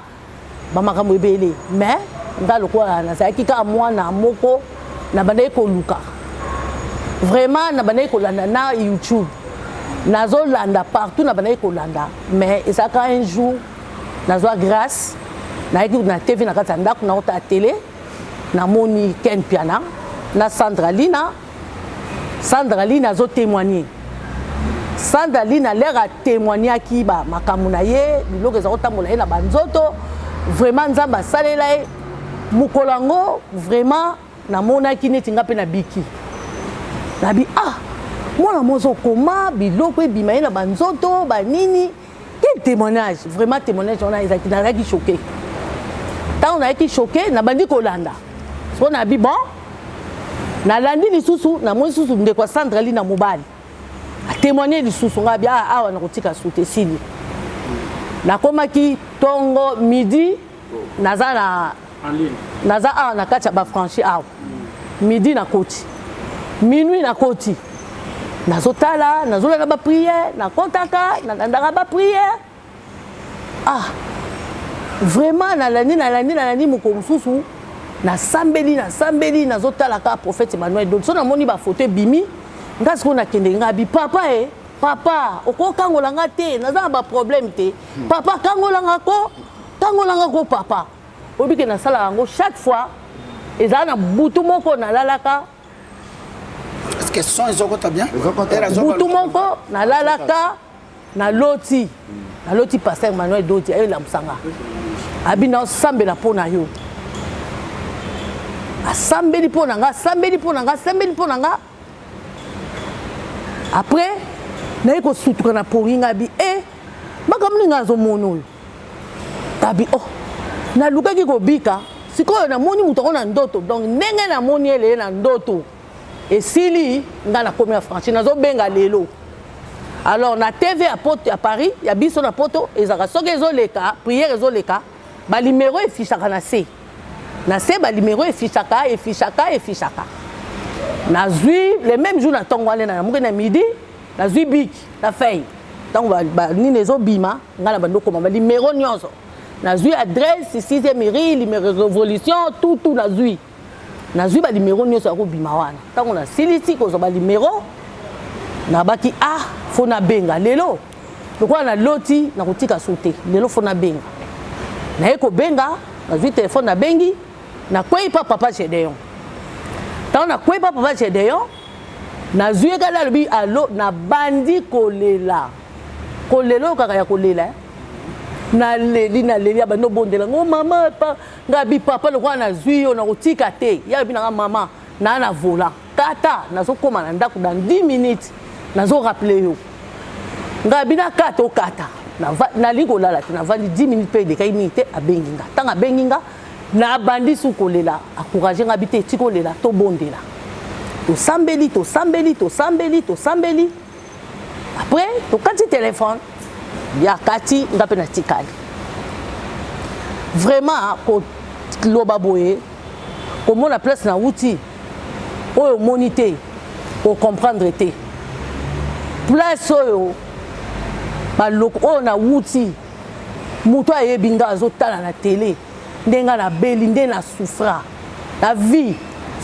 bamakambo ebele. Mais nga lokola nazalaki kaka mwana moko, nabandaki koluka vraiment, nabandaki kolanda na YouTube, nazolanda partout, nabandaki kolanda. Mais ezalaka un jour nazwa grâce, nayaki na TV na kati ya ndako, naota télé, namoni Ken Piana na Sandra Lina. Sandra Lina azotémoigner. Sandra Lina, l'heure atémoignaki makambo na ye, biloko eza kotambola ye na banzoto, vraiment Nzambe asalela ye mokolo yango. Vraiment namonaki neti nga mpe nabiki, nabi ah, mwana mwasi okoma biloko ebima ye na banzoto banini. Quel témoignage! Vraiment témoignage wana ezalaki, nazalaki choqué. Ntango nayaki choqué, nabandi kolanda. Sikoyo nabi bon, nalandi lisusu, namoni lisusu ndeko ya Sandra Lina mobali atémoigne lisusu. Ngai abi ah, awa nakotika su te, esili. Nakomaki tongo midi, naza na naza awa na kati ya baaffranchis awa. Midi nakoti, minuit nakoti, nazotala, nazolanda baprière, nakotaka, nalandaka baprière. Ah, vraiment, nalandi, nalandi, nalandi. Mokolo mosusu nasambeli, nasambeli, nazotala kaka prophète Emmanuel Dodi. So namoni bafoto ebimi, nga sikoyo nakende, nga bi papa e papa, okokangola nga te, naza na baproblème te papa, kangola nga ko, kangola nga ko papa. Oyebi ke nasalaka yango chaque fois. Ezala na butu moko nalalaka. Est-ce que son ezokota bien? Butu moko nalalaka, naloti, naloti pasteur Emmanuel Dodi ayelamusanga, abi naosambela mpo na yo. Asambeli mpo na nga, asambeli mpo na nga, asambeli mpo na nga. Après naye kosutuka na pongi, nga abi e makambo nini nga azomona oyo? Abi oh, nalukaki kobika, sikoyo namoni moto yango na ndoto. Donc ndenge namoni eleye na ndoto, esili, nga nakomi affranchi. Nazobenga lelo. Alors na TV ya poto, ya Paris, ya biso na poto, ezalaka soki ezoleka prière, ezoleka, banuméro effichaka na se, na se banuméro effichaka, effichaka, effichaka. Nazwi le même jour na ntongo wana, nalamuki na midi, nazwi bic na feuille. Ntango nini ezobima, ngai na bandi okoma banuméro nyonso. Nazwi adresse 6e rue, numéro Révolution, tutu. Nazwi, nazwi banuméro nyonso ya kobima wana. Ntango nasilisi kozwa banuméro, nabaki ah, faut nabenga lelo. Lokola naloti, nakotika su te, lelo faut nabenga. Naye kobenga, nazwi telefone, nabengi, nakwei pa papa Gédéon. Ntango nakwei pa papa Gédéon, nazwi ye kala, alobi allô, nabandi kolela, kolela oyo kaka ya kolela. Naleli, naleli, abandi obondela ngo mama pa nga bi papa, lokola nazwi yo, nakotika te. Ya abi nanga mama naa na volant kata, nazokóma na ndako dans 10 minutes, nazorappeler yo. Nga bi nakata, okata, nalingi kolala te. Navandi 10 minutes mpe elekaki mingi te, abengi nga. Ntango abengi nga, nabandi su kolela, encourage nga bi te, tika olela, tobondela. Tosambeli, tosambeli, tosambeli, tosambeli. Après tokati telefone ya kati, nga mpe natikali. Vraiment, koloba boye, komona place nauti oyo, omoni te, kocomprendre te place oyo baloko oyo nawuti. Moto ayebi nga, azotala na tele nde nga nabeli, nde na souffra na vie.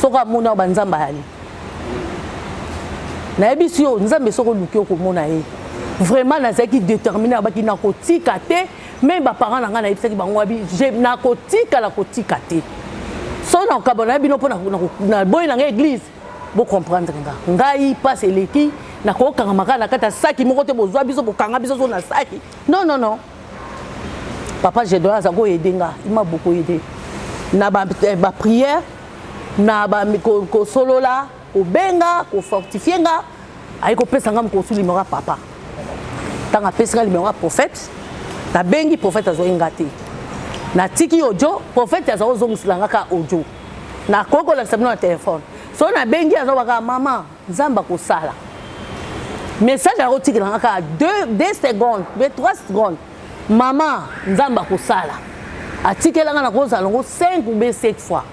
Soki amoni awa, banzambe ayali, nayebisi yo, Nzambe soki oluki, okomona ye. Vraiment, nazalaki déterminé, abaki nakotika te. Même baparent na ngai, nayebisaki bango abi nakotika, nakotika te. So nakokaba na bino mpo naboyi na ngai église, bocomprendre nga. Ngai mpasi eleki, nakokangama kaka na kati ya saki moko te. Bozwa biso, bokanga biso so na saki. Non, non, non, papa Gédéon aza koaider nga, il m'a beaucoup aidé na baprière, na kosolola, kobenga, kofortifier nga. Ayi kopesa nga mokosu numéro ya papa. Ntango apesi nga numéro ya prophète, nabengi prophète, azwaki nga te. Natiki audio, prophète aza kozongisela nga kaka audio. Nakoki kolakisa bino na telefone. So nabengi, azobaka mama, Nzambe akosala. Message akotikela nga kaka 2 secondes be 3 secondes, mama, Nzambe akosala. Atikela nga, nakozala yango 5 ou bien 7 fois.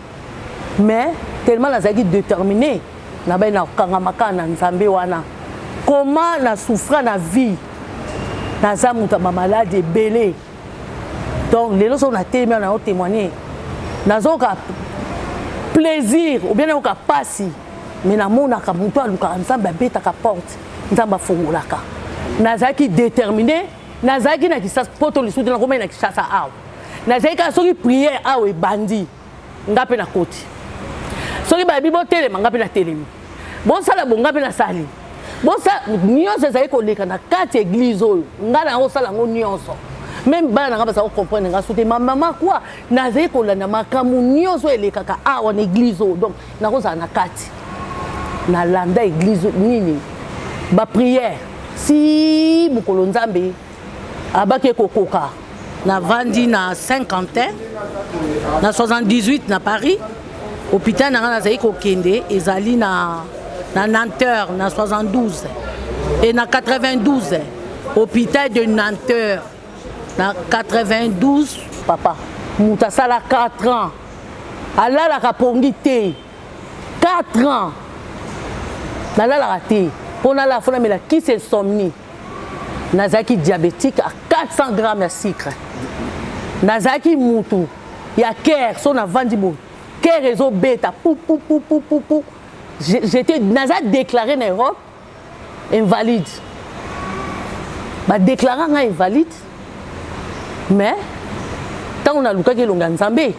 Mais tellement nazalaki déterminé, nabai nakokangama kaka na Nzambe wana. Comment na souffra na vie, naza moto ya bamaladi ebele. Donc lelo soki natelemi awa, nayo témoigner, nazoyoka plaisir ou bien nayoka pasi, mais namonaka moto alukaka Nzambe, abetaka porte, Nzambe afungolaka. Nazalaki déterminé. Nazalaki na Kisasa, poto lisusu te, nakomai na Kinshasa awa. Nazalaki kaka soki prière awa ebandi, nga mpe nakoti. Soki bayebi botelema, nga mpe natelemi. Bosala bo, nga mpe nasali. Bosa nyonso ezali koleka na kati ya église oyo, nga na osala yango nyonso. Même bana na nga bazala kocomprendre nga so te, mama kwa nazali kolanda makambo nyonso elekaka awa na église oyo. Donc nakozala na kati, nalanda église nini, baprière si mokolo Nzambe abaki ekokoka. Navandi na Saint-Quentin na 78 na Paris. Hôpital na nga nazali kokende ezali na na Nanterre na 72 et na 92, hôpital de Nanterre na 92. Papa, moto asala 4 ans alalaka pongi te. 4 ans nalalaka te mpo nalala fo namela kisi insomnie. Nazalaki diabétique à 400 grammes ya sucre. Nazalaki mutu ya cœur, so navandi boye cœur ezobeta pu pu pu pu pu pu. J'étais, naza déclaré na Europe invalide, badéclara nga invalide. Mais ntango nalukaki elongi ya Nzambe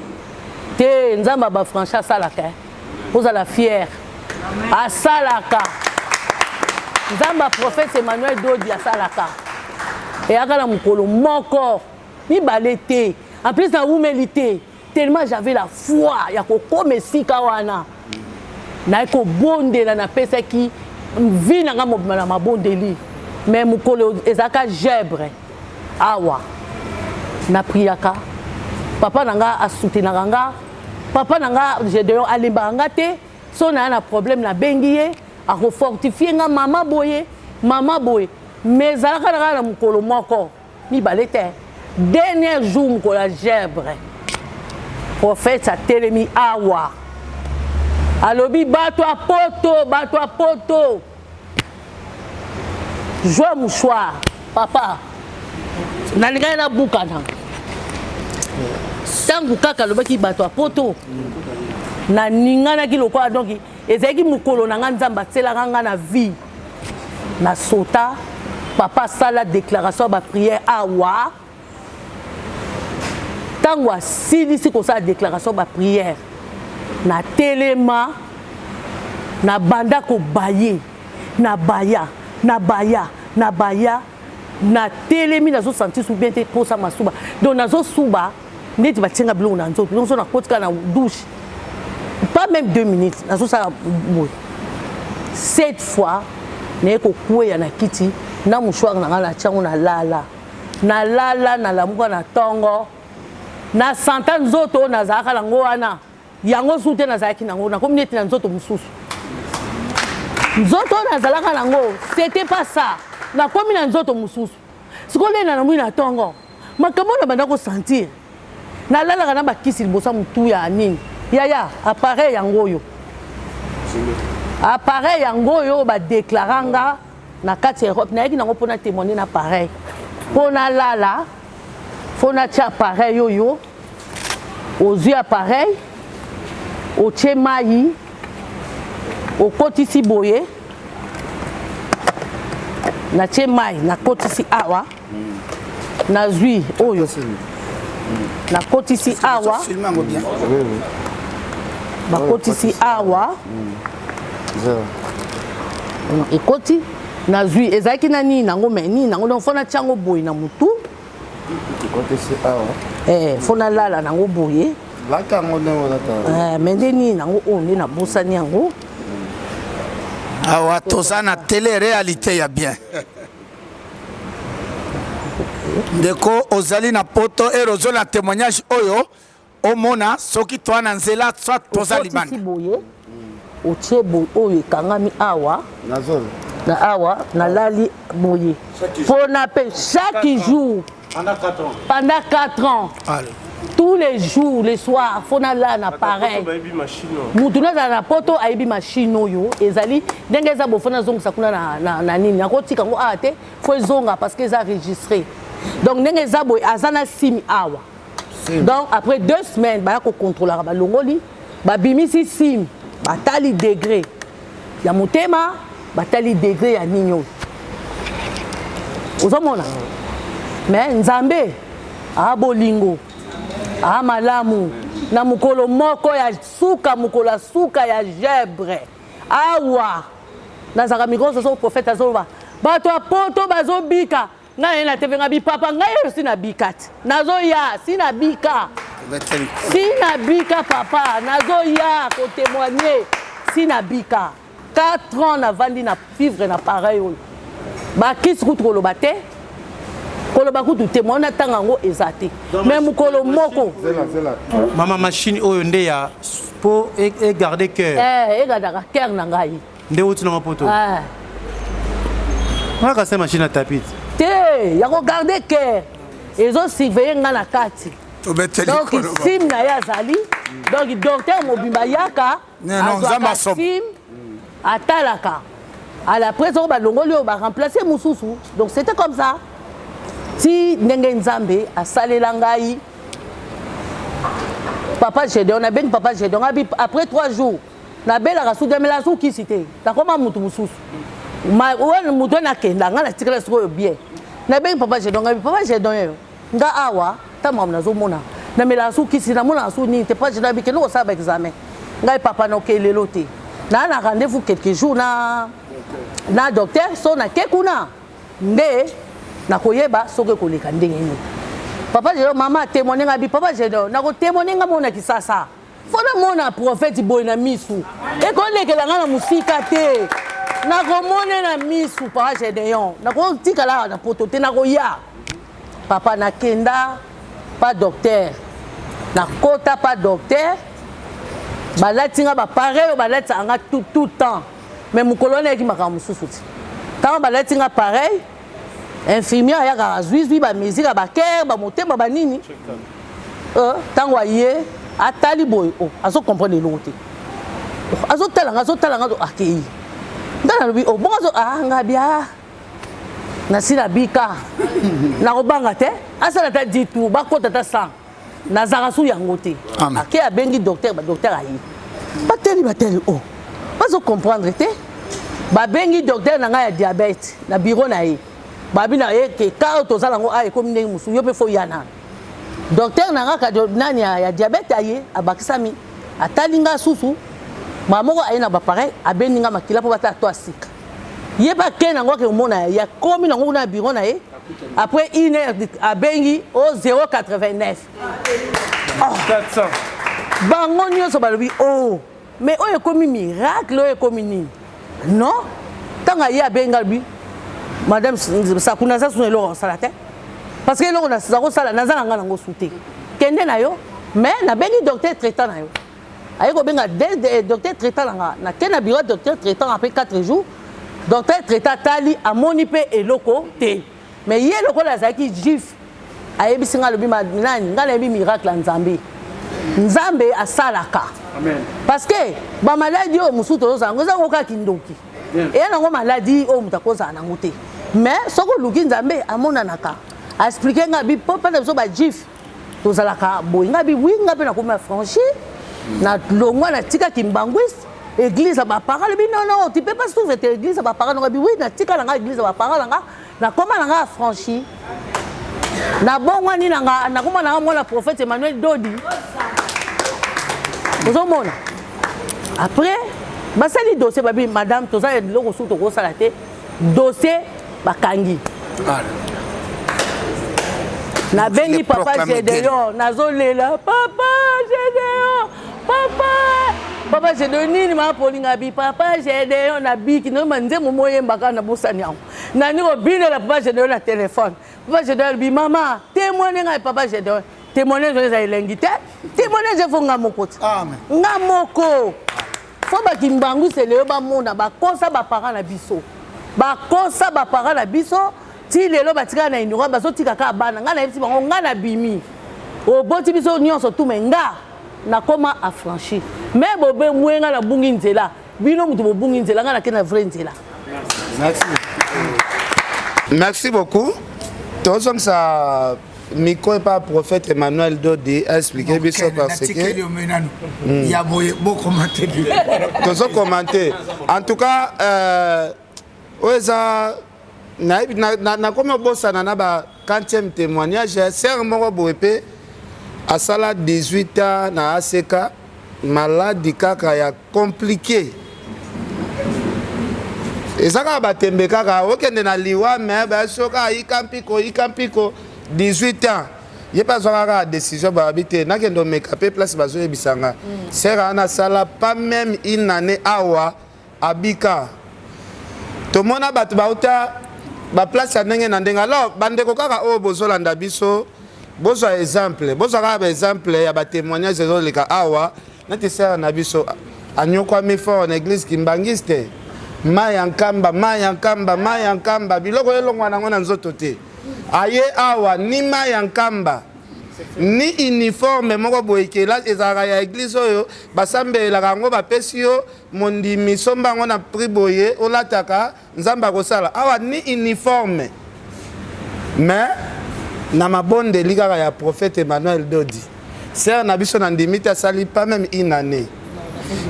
te, Nzambe ya baaffranchis asalaka, ozala fier, asalaka. Nzambe ya prophète Emmanuel Dodi asalaka. Eyaka na mokolo moko mibale te, en plus nawumeli te, tellement j'avais la foi ya kokoma esika wana. Naye kobondela, napesaki vie na nga mobima na mabondeli. Mais mokolo ezalaka gebre awa, napriaka, papa na nga asoutenaka nga. Papa na nga Gedeon alembaka nga te. So naya na problème, nabengi ye, akofortifie nga, mama boye, mama boye. Mais ezalaka na kaka na mokolo moko mibale te. Dernier jour, mokolo ya gebre, prophète atelemi awa, alobi: "Bato ya Poto, bato ya Poto, zwa mouchoir." Papa, nalingaki nabukana ntango kaka alobaki bato ya Poto. Naninganaki lokola, donc ezalaki mokolo na nga Nzambe atielaka nga na vie. Nasota, papa asala déclaration ya baprière awa. Ntango asilisi kosala déclaration ya baprière, natelema, nabanda kobaye, nabaya, nabaya, nabaya. Natelemi, nazosentir su bien te, mposa masuba. Donc nazosuba neti batienga biloko na nzoto. Donc so nakotika na douche, pas même 2 minutes, nazosala boye sept fois, naye kokweya na kiti na mouchoir na ngai, natiango, nalala, nalala. Nalamuka na ntongo, nasanta nzoto oyo nazalaka nango wana yango su te. Nazalaki nango, nakomi neti na nzoto mosusu. Nzoto oyo nazalaka nango, c'était pas ça. Nakomi na nzoto mosusu. Sikoyo nde nalamwi na ntongo, makambo oyo nabanda kosentir, nalalaka na bakisi liboso ya motu ya nini. Yaya, appareil yango oyo, appareil yango oyo badéclara nga na kati ya Europe. Nayaki nango mpona témoigner na appareil. Mpo nalala, fo natia appareil oyo. Ozwi appareil, otie mai, okotisi boye. Natie mai, nakotisi awa, nazwi oyo, nakotisi awa. Filme yango bien. Bakotisi awa, ekoti. Nazwi, ezalaki na nini nango, me nini nango. Donc fo natia yango boye na motu. Eh, fo nalala nango boye. Lata yango ndenge olata. Eh, me nde nini nango oyo nde nabosani yango. Awa toza na télé réalité ya bien. Ndeko ozali na Poto, ere ozola témoignage oyo, omona soki toa na nzela, soit toza Okotisi libanda. Boye otie boye, oyo ekangami awa. Nazolo. Na awa nalali boye mpona mpe chaque jour Pendant 4 ans. Pendant 4 ans. Allez. Tous les jours, le soir, fo nalala na pareil. Bayebi machine oyo. Mutu nazala na Poto ayebi machine oyo ezali ndenge eza bo. Fo nazongisa kuna na nini, nakotika yango awa te, fo ezonga parce que eza enregistré. Donc ndenge eza boye, aza na simi awa. Donc après 2 semaines, baya kocontrôlaka, balongoli, babimisi sim, batali degré ya motema, batali degré ya nini oyo ozomona. Mais Nzambe aa bolingo, aa malamu. Na mokolo moko ya suka, mokolo ya suka ya gebre awa, nazalaka mikolo soso, prophète azoloba bato ya Poto bazobika. Ngai naye na TV, ngai bipapa, ngai oyo si nabika te, nazoya. Si nabika, si nabika, papa, nazoya kotémoigner. Si nabika, 4 ans navandi na vivre na pareil oyo, bakisi kutu koloba te. Koloba kutu te, mwana tanga yango eza te. Mais mokolo moko. Zela, zela. Mama machine oyo nde ya po e, e garder cœur. Eh, e gardaka cœur na ngai. Nde uti na poto. Eh. Ngaka se machine à tapis. Te, ya ko garder cœur. Ezo surveiller nga na kati. Donc sim na ye azali. Donc docteur mobimba yaka. Azwaka sim atalaka. À la presse oyo balongoli oyo ba remplacer mosusu. Donc c'était comme ça. Ti ndenge Nzambe asalela ngai papa Gédéon, nabengi papa Gédéon abi après 3 jours nabelaka su demela su kisi te, nakoma mutu mosusu wana mutu wana akenda ngai natikala sikoyo bien. Nabengi papa Gédéon abi papa Gédéon yo nga awa ta makambo nazomona namelaka su kisi namonaka su nini te. Papa Gédéon abi kende kosala ba examen. Ngai papa naoke lelo te, naa na rendez-vous quelques jours na na docteur, so nake kuna nde nakoyeba soki ekoleka ndenge nini. Papa Gédéon mama témoigne nga bi papa Gédéon nakotémoigne nga mona Kisasa fo namona prophète boye na misu ekolekela nga na mosika te, nakomone na misu papa Gédéon, nakotikala na poto te, nakoya papa. Nakenda pa docteur, nakota pa docteur, balati nga bapareil oyo balatisaka nga tout, tout temps. Mais mokolo wana eyaki makambo mosusu ti ntango balati nga pareil, infirmière ayaka azwizwi bamesure ya bakere bamotema banini. Ntango aye atali boye, oh, azocomprendre eloko te, oh, azotala nga, azotala nga, akei. Nga nalobi, oh, bongo azo ah, nga bia nasila bika nakobanga te, asala ata 10 tour, bakota ata 100, nazalaka su yango te. Ake abengi docteur, badocteur aye, bateli bateli, o oh, bazo comprendre te. Babengi docteur na ngai ya diabète na bureau na ye, babi na ye ke ka oyo toza nango a ekomi ndenge mosusu, yo mpe fo ya nano. Docteur na nga nani ya diabète aye, abakisami, atali nga susu ba moko, aye na bapareil, abendi nga makila mpo batala to asika. Ye mpe ake nango, ake komona ye akomi nango kuna na bureau na ye. Après une heure abengi o 089. Oh. Bango nyonso balobi, oh, mais oyo ekomi miracle, oyo ekomi nini? Non, ntango aye abengi alobi, madame Sakuna, aza suna eloko kosala te, parce que eloko naza kosala naza na ngai nango su te, kende na yo. Mais nabengi docteur traitant na yo, aye kobenga docteur traitant na nga, nake na bureau docteur traitant après 4 jours. Docteur traitant atali, amoni mpe eloko te. Mais ye lokola azalaki juif, ayebisi nga, alobi, nani nga nayebi miracle ya Nzambe, Nzambe asalaka. Parce que bamaladi oyo mosusu tozozala yango eza yango kaka kindoki, eya nango maladi oyo moto akozala nango te. Mais soki oluki Nzambe amonanaka. Aexplike nga bi mpo mpe na biso bajuif tozalaka boye. Nga bi wi, nga mpe nakomi affranchi, nalongwa, natikaki mbangwiste, église ya baparent. Alobi, non, non, tu peux pas suivre te église ya baparent. Nga bi wi, natika na nga église ya baparent na nga, nakoma na nga affranchi, nabongwani na nga, nakoma na nga mwana prophète Emmanuel Dodi. Ozomona, après basali dossier, babi, madame, toza eloko suku tokosala te, dossier bakangi. Nabengi papa Gédéon, nazolela, papa Gédéon, papa, papa Gédéon, nini maa polinga bi papa Gédéon, nabiki noyeba nzembo moyembaka na bosani yango, nani kobinela papa Gédéon na telefone. Papa Gédéon alobi, mama, témoigne ngai. Papa Gédéon, témoignage eza elengi te, témoignage efo nga moko ti nga moko fo bakimbangu seleyo bamona bakosa baparent na biso, bakosa baparent na biso ti lelo batikala na ignorant, bazotika kaka bana. Ngai nayebisi bango, ngai nabimi, oboti biso nyonso tu, me nga nakoma affranchi, me bobemwe ngai nabungi nzela, bino moto bobungi nzela, ngai nake na vrai nzela. Merci, merci beaucoup. Tozongisa micro epa prophète Emmanuel Dodi expliquer biso parce que ya boye bokomante. Tozokomante en tout cas, oyo eza nakomi obosana na ba quantième témoignage. Sere moko boye mpe asala 18 ans na ACK, maladi kaka ya compliqué, eza kaka batembe kaka okende na liwa, me basoka ayika mpiko, yika mpiko 18 ans. Ye mpe azwaka kaka décision, bayabi te nakende omeka mpe place bazoyebisanga. Sere wana asala pas même une année awa, abika. Tomona bato bauta. Baplace ya ndenge na ndenge. Alors bandeko kaka oyo bozolanda biso, bozwa exemple, bozwa kaka baexemple ya batémoignage ezoleka awa. Neti sere na biso anyokwami fort na église kimbangiste, mai ya Nkamba, mai ya Nkamba, mai ya Nkamba, biloko elongwa nango na nzoto te. Aye awa, ni mai ya Nkamba ni uniforme moko boye kela ezalaka ya église oyo basambelelaka yango, bapesi yo mondimi, somba yango na prix boye, olataka, Nzambe akosala. Awa ni uniforme, mais na mabondeli kaka ya prophète Emmanuel Dodi, sœur na biso na ndimi te asali pas même une année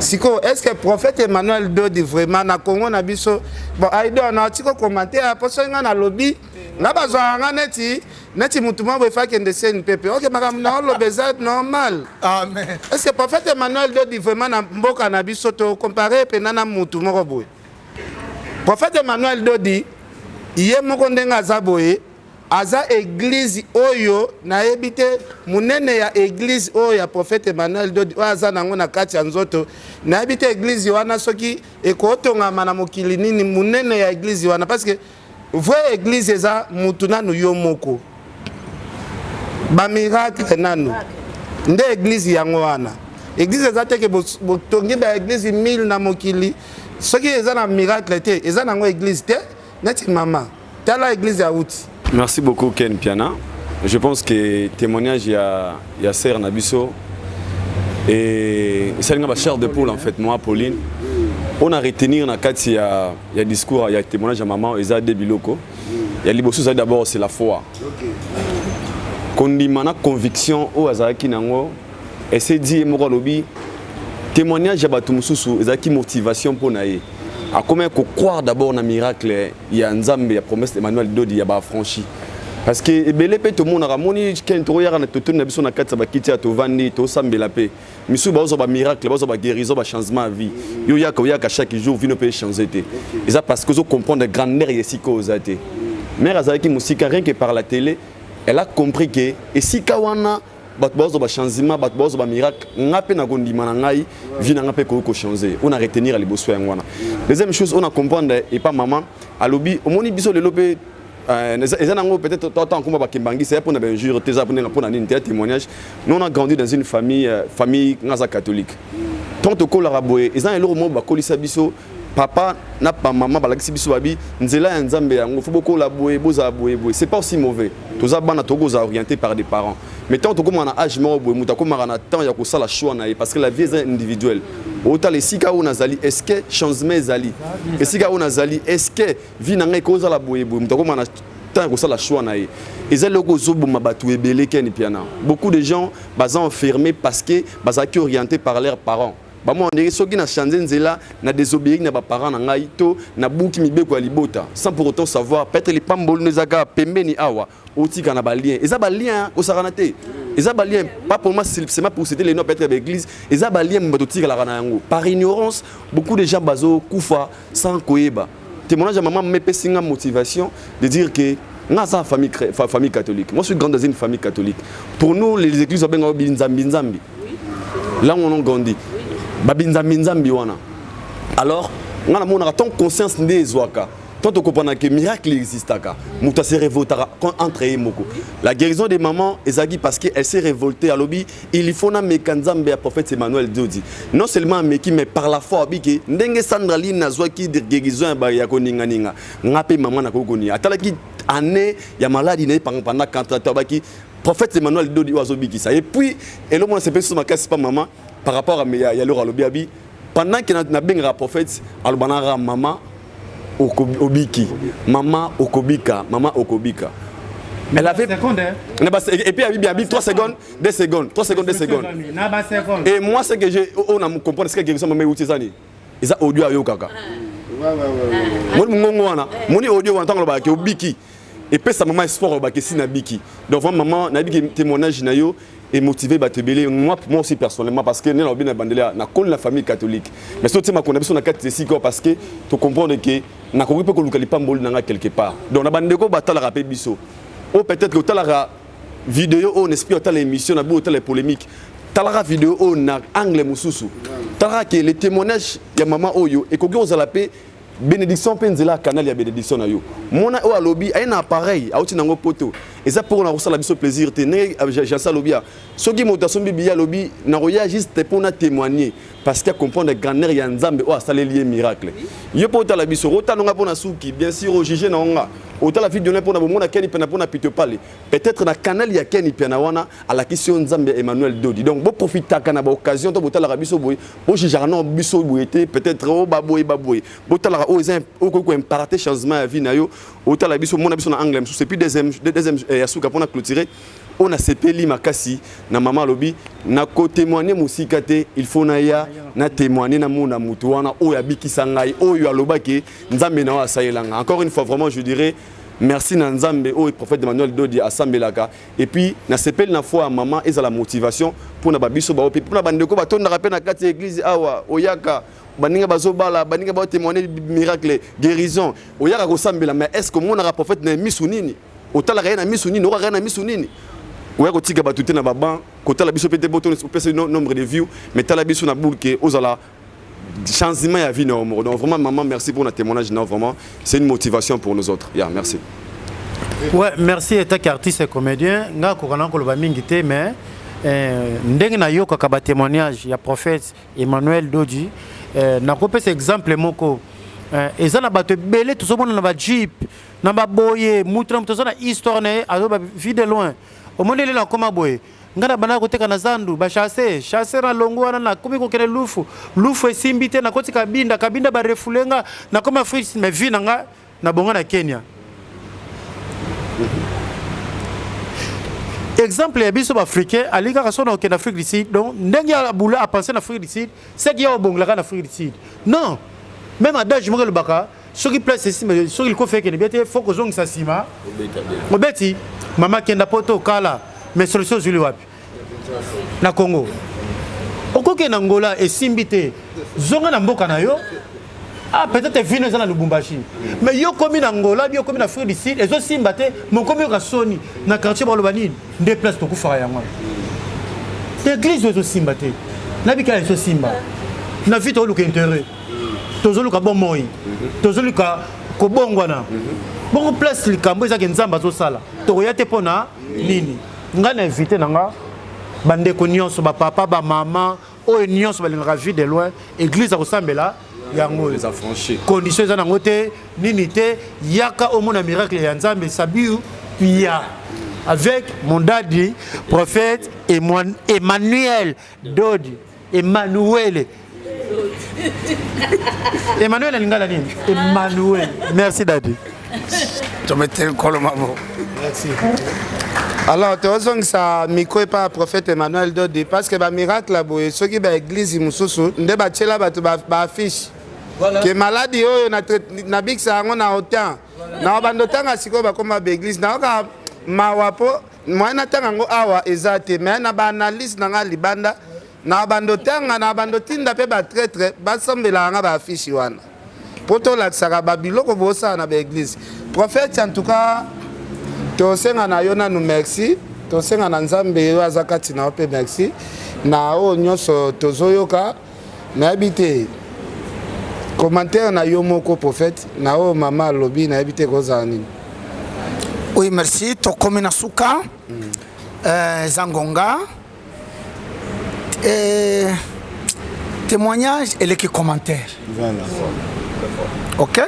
sikoyo. Est ce que prophète Emmanuel Dodi vraiment na Congo na biso? Bon, aido na otiki kocommenter po soki ngai nalobi, nga bazwaka nga neti mutu moko boye fakende CNPP. Ok, makambo na oloba eza normal. Amen. Est ce que prophète Emmanuel Dodi vraiment na mboka na biso, tocomparer mpena na mutu moko boye? Prophète Emmanuel Dodi ye moko ndenge aza boye, aza église oyo nayebi te monene ya église oyo ya prophète Emmanuel Dodi oyo aza nango na kati ya nzoto. Nayebi te église wana soki ekotongama na mokili nini, monene ya église wana, parce que vraie église eza mutu nanu yo moko, bamiracle nanu nde église yango wana. Église eza te ke botongi baéglise 1000 na mokili, soki eza na miracle te, eza nango église te. Neti mama, tala église ya uti. Merci beaucoup, Ken Piana. Je pense que témoignage ya sœur na biso et esalinga ba chair de poule en fait. Moi, Pauline, on a retenir na kati ya discours ya témoignage ya maman, eza de biloko. Ya liboso ezali d'abord, c'est la foi. Kondima na conviction oyo azalaki nango, esedi ye moko alobi témoignage ya bato mosusu ezalaki motivation mpo na ye. Akomi kocroire d'abord na miracle ya Nzambe ya promesse Emmanuel Dodi ya baaffranchi, parce que ebele mpe tomonaka moni ken tokoyaka na totoni na biso na kati ya bakiti ya tovandi, tosambela mpe misusu bazozwa bamiracle, bazozwa baguérison, bachangement ya vie. Yo oyaka, oyaka chaque jour, vino mpe échange te. Eza parce que ozocomprendre grandeur ya esika oyo oza te. Mare azalaki mosika, rien que par la télé elle a compris que esika wana bato bazozwa bachangement, bato bazozwa bamiracle, nga mpe nakondima na ngai, vie na nga mpe koki kochange. Oyo na retenir ya liboso yango wana. Deuxième chose oyo na comprendre epa mama, alobi omoni biso lelo mpe eza nango peut-être tota nkoma bakembangisa ya mpona bainjure te, eza mpona nini te, ya témoignage. Nous, on a grandi dans une famille, famille nga aza catholique. Tant tokolaka boye, eza na eloko moko bakolisa biso, papa na bamama balakisi biso, babi nzela ya Nzambe yango, fo bokola boye, bozala boye boye. C'est pas aussi mauvais, toza bana, tokozala orienté par des parents, mais tant tokomaka na âge moko boye, moto akomaka na temps ya kosala choix na ye, parce que la vie eza individuelle. Otala esika oyo nazali, est ce que changement ezali esika oyo nazali? Est ce que vie na ngai ekozala boye boye? Moto akomaka na temps ya kosala choix na ye. Eza eloko ozoboma bato ebele, Ken Piana. Beaucoup de gens baza enfermés parce que bazalaki orienté par leurs parents. Bamona ndenge soki na change nzela, na désobéir na baparent na ngai to nabuki mibeko ya libota, sans pour autant savoir peut-être lipamboli no eza kaka pembeni awa. Otika na balien, eza balien kosakana te, eza balien pas pour moi seulement pour citer les noms peut-être ya baéglise, eza balien bato otikalaka na yango par ignorance. Beaucoup de gens bazokufa sans koyeba. Témoignage ya mama mepesi nga motivation de dire que nga aza famille, famille catholique. Moi, je suis grand dans une famille catholique. Pour nous, les églises babengaka binzambi nzambi. Là où on a grandi, babinzambi nzambi wana. Alors nga namonaka ton conscience nde ezwaka tant tocomprendre que miracle existaka, moto ase révoltaka entre ye moko. La guérison des mamans ezalaki parce que elle s'est révoltée. Alobi il faut nameka Nzambe ya prophète Emmanuel Dodi. Non seulement ameki, mais par la foi abiki ndenge Sandra Line azwaki guérison ya koninganinga, nga mpe mama nakoki koninga. Atalaki année ya maladi na ye pendant 4 ans, abaki prophète Emmanuel Dodi oyo azobikisa. Et puis eloko mona sepesi so makasi pa mama par rapport à ya loro, alobi abi pendant que nabengaka prophète, aloba naka mama obiki, mama okobika, mama okobika. Elle avait seconde, hein? Et puis abi abi 3 secondes, 2 secondes, 3 secondes, 2 secondes. Et moi, ce que j'ai on a comprendre, ce que guérison mama euti ezani, eza audio ayokaka moni mongongo wana, moni audio wana ntango alobaka obiki, epesa mama espoir, olobaka esi nabiki. Donc vraiment, maman, nayebi ke témoignage na yo emotivé bato ebele. Moi aussi personnellement, parce que nde nalobi na bandele, nakoli na famille catholique, mais so otie makonda biso na kati esika, parce que tocomprendre ke nakoki mpe koluka lipamboli na nga quelque part. Donc na bandeko batalaka mpe biso oyo, peut-être otalaka video oyo na esprit otala émission na bi, otala polémique, talaka video oyo na angle mosusu, talaka ke le témoignage ya mama oyo ekoki kozala mpe. Benediction mpe nzela ya canal ya benediction na yo. Mona oyo alobi aye na appareil auti nango poto eza mpo na kosala biso plaisir te ndenge Jansa alobi ya soki moto asombi billet alobi nakoya juste mpo na témoigner parce que comprendre grandeur ya Nzambe oyo asaleli ye miracle. Yo mpo otala biso otala nga mpo na suki bien sûr ojuge na nga otala video na mpo na bomona Ken Mpiana mpo na pitopale peut-être na canal ya Ken Mpiana wana alakisi yo Nzambe ya Emmanuel Dodi. Donc bo profitaka na ba occasion to botalaka biso boye bo jugeaka non biso boye te peut-être o ba boye ba boye botalaka oyo eza okoki ko imparter changement ya vie na yo otala biso mona biso na angle mosusu. Et puis deuxième deuxième eh, ya suka mpona clôturer oyo nasepeli makasi na mama alobi nakotémoigne mosika te, il faut naya na témoigne namona motu wana oyo abikisa ngai oyo alobaki Nzambe na oyo asalela ngai. Encore une fois vraiment je dirais merci na Nzambe oyo prophète Emmanuel Dodi asambelaka. Et puis nasepeli na foi ya mama ezala motivation mpona babiso bao mpe mpona bandeko batondaka mpe na kati ya église awa oyaka baninga bazobala baninga baotémoigne miracle guérison oyaka kosambela mais est ce que omonaka prophète na misu nini otalaka ye na misu nini okaka ye na misu nini oya kotika bato te na baban kotala biso mpe te po opesa nombre de view mais tala biso na boule ozala changement ya vie na yo moko. Donc vraiment maman, merci pour notre témoignage. Non, vraiment c'est une motivation pour nous autres. Yeah, merci. Ouais, merci. Etaki artiste et comédien nga kokana koloba mingi te mais eh, ndenge nayokaka batémoignage ya prophète Emmanuel Dodi eh, nakopesa exemple moko eh, eza na bato ebele tozomona na bajeep na baboye mutu na moto aza na histoire na ye azoba vie de loin omoni elelo akoma boye ngai na bandaka koteka na zandu bachasse chasse na longo wana nakomi kokende lufu lufu esimbi te nakoti kabinda kabinda barefule nga nakomi afrique mais vie na nga nabonga na Kenya. Exemple ya biso baafricain alingi kaka so na okende Afrique du Sud donc ndenge ya bula apense na Afrique du Sud seki ya obongelaka na Afrique du Sud non même adage moko elobaka soki place esimba soki likofi ekende bia te fo kozongisa nsima obeti mama kenda poto kala mais solution ozwili wapi na Congo okokende na Angola esimbi te zonga na mboka na yo. Ah, peut-être vino eza na Lubumbashi mais yo komi na Angola bi okomi na Afrique du Sud ezosimba te mokomi yoka soni na quartier baloba nini nde place tokufaka yango wana église oyo ezosimba te nabikala ezosimba na vie tozoluka intérêt tozoluka bomoi tozoluka kobongwana bongo place likambo ezaki Nzambe azosala tokoya te mpo na nini. Ngai na invité na nga bandeko nyonso bapapa bamama oyo nyonso balingaka vie de loin église ya kosambela yango oyo condition eza nango te nini te yaka omona miracle ya Nzambe sabiu pia avec mon daddy prophète Emmanuel Dodi Emmanuel Emmanuel alingala nini Emmanuel merci daddy. Tobeteli nkolo maboko. Merci. Alors tozongisa micro epai ya prophète Emmanuel Dodi parce que bamiracle ya boye soki baeglize mosusu nde batiela bato baaffiche ke maladi oyo nabikisa yango na autant na bando otanga sikoyo bakoma baeglize nayoka mawa mpo moyen natanga yango awa eza te mais na baanalyse na ngai libanda na bando tanga na bando tinda mpe batraitre basambelaka nga baaffiche wana mpo tolakisaka babiloko bosala na baeglize. Prophète, en tout cas tosenga na yo nanu merci, tosenga na Nzambe oyo aza kati na yo mpe merci na oyo nyonso tozoyoka. Nayebi te commentaire na yo moko prophète na oyo mama alobi, nayebi te kozala nini. Oui, merci. Tokomi na suka. Eza ngonga. Témoignage eleki commentaire. Voilà. Ok,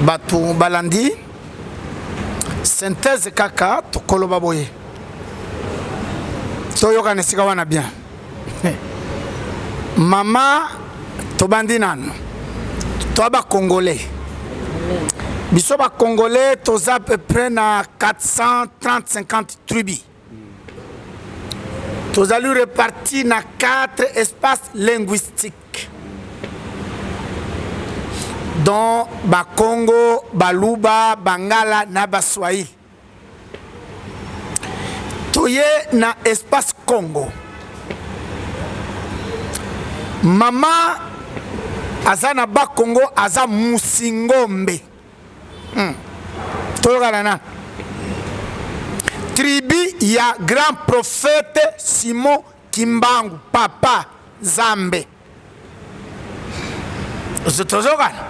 bato balandi synthèse kaka tokoloba boye toyokana esika wana bien. Mama tobandi nano toa bacongolais biso bacongolais toza à peu près na 430 50 tribus tozali reparti na 4 espaces linguistiques dont Bakongo, Baluba, Bangala na Baswahili. Toye na espace Congo. Mama aza na Bakongo aza Musingombe. Toyokana na tribu ya grand prophète Simon Kimbangu, papa Zambe. Tozokana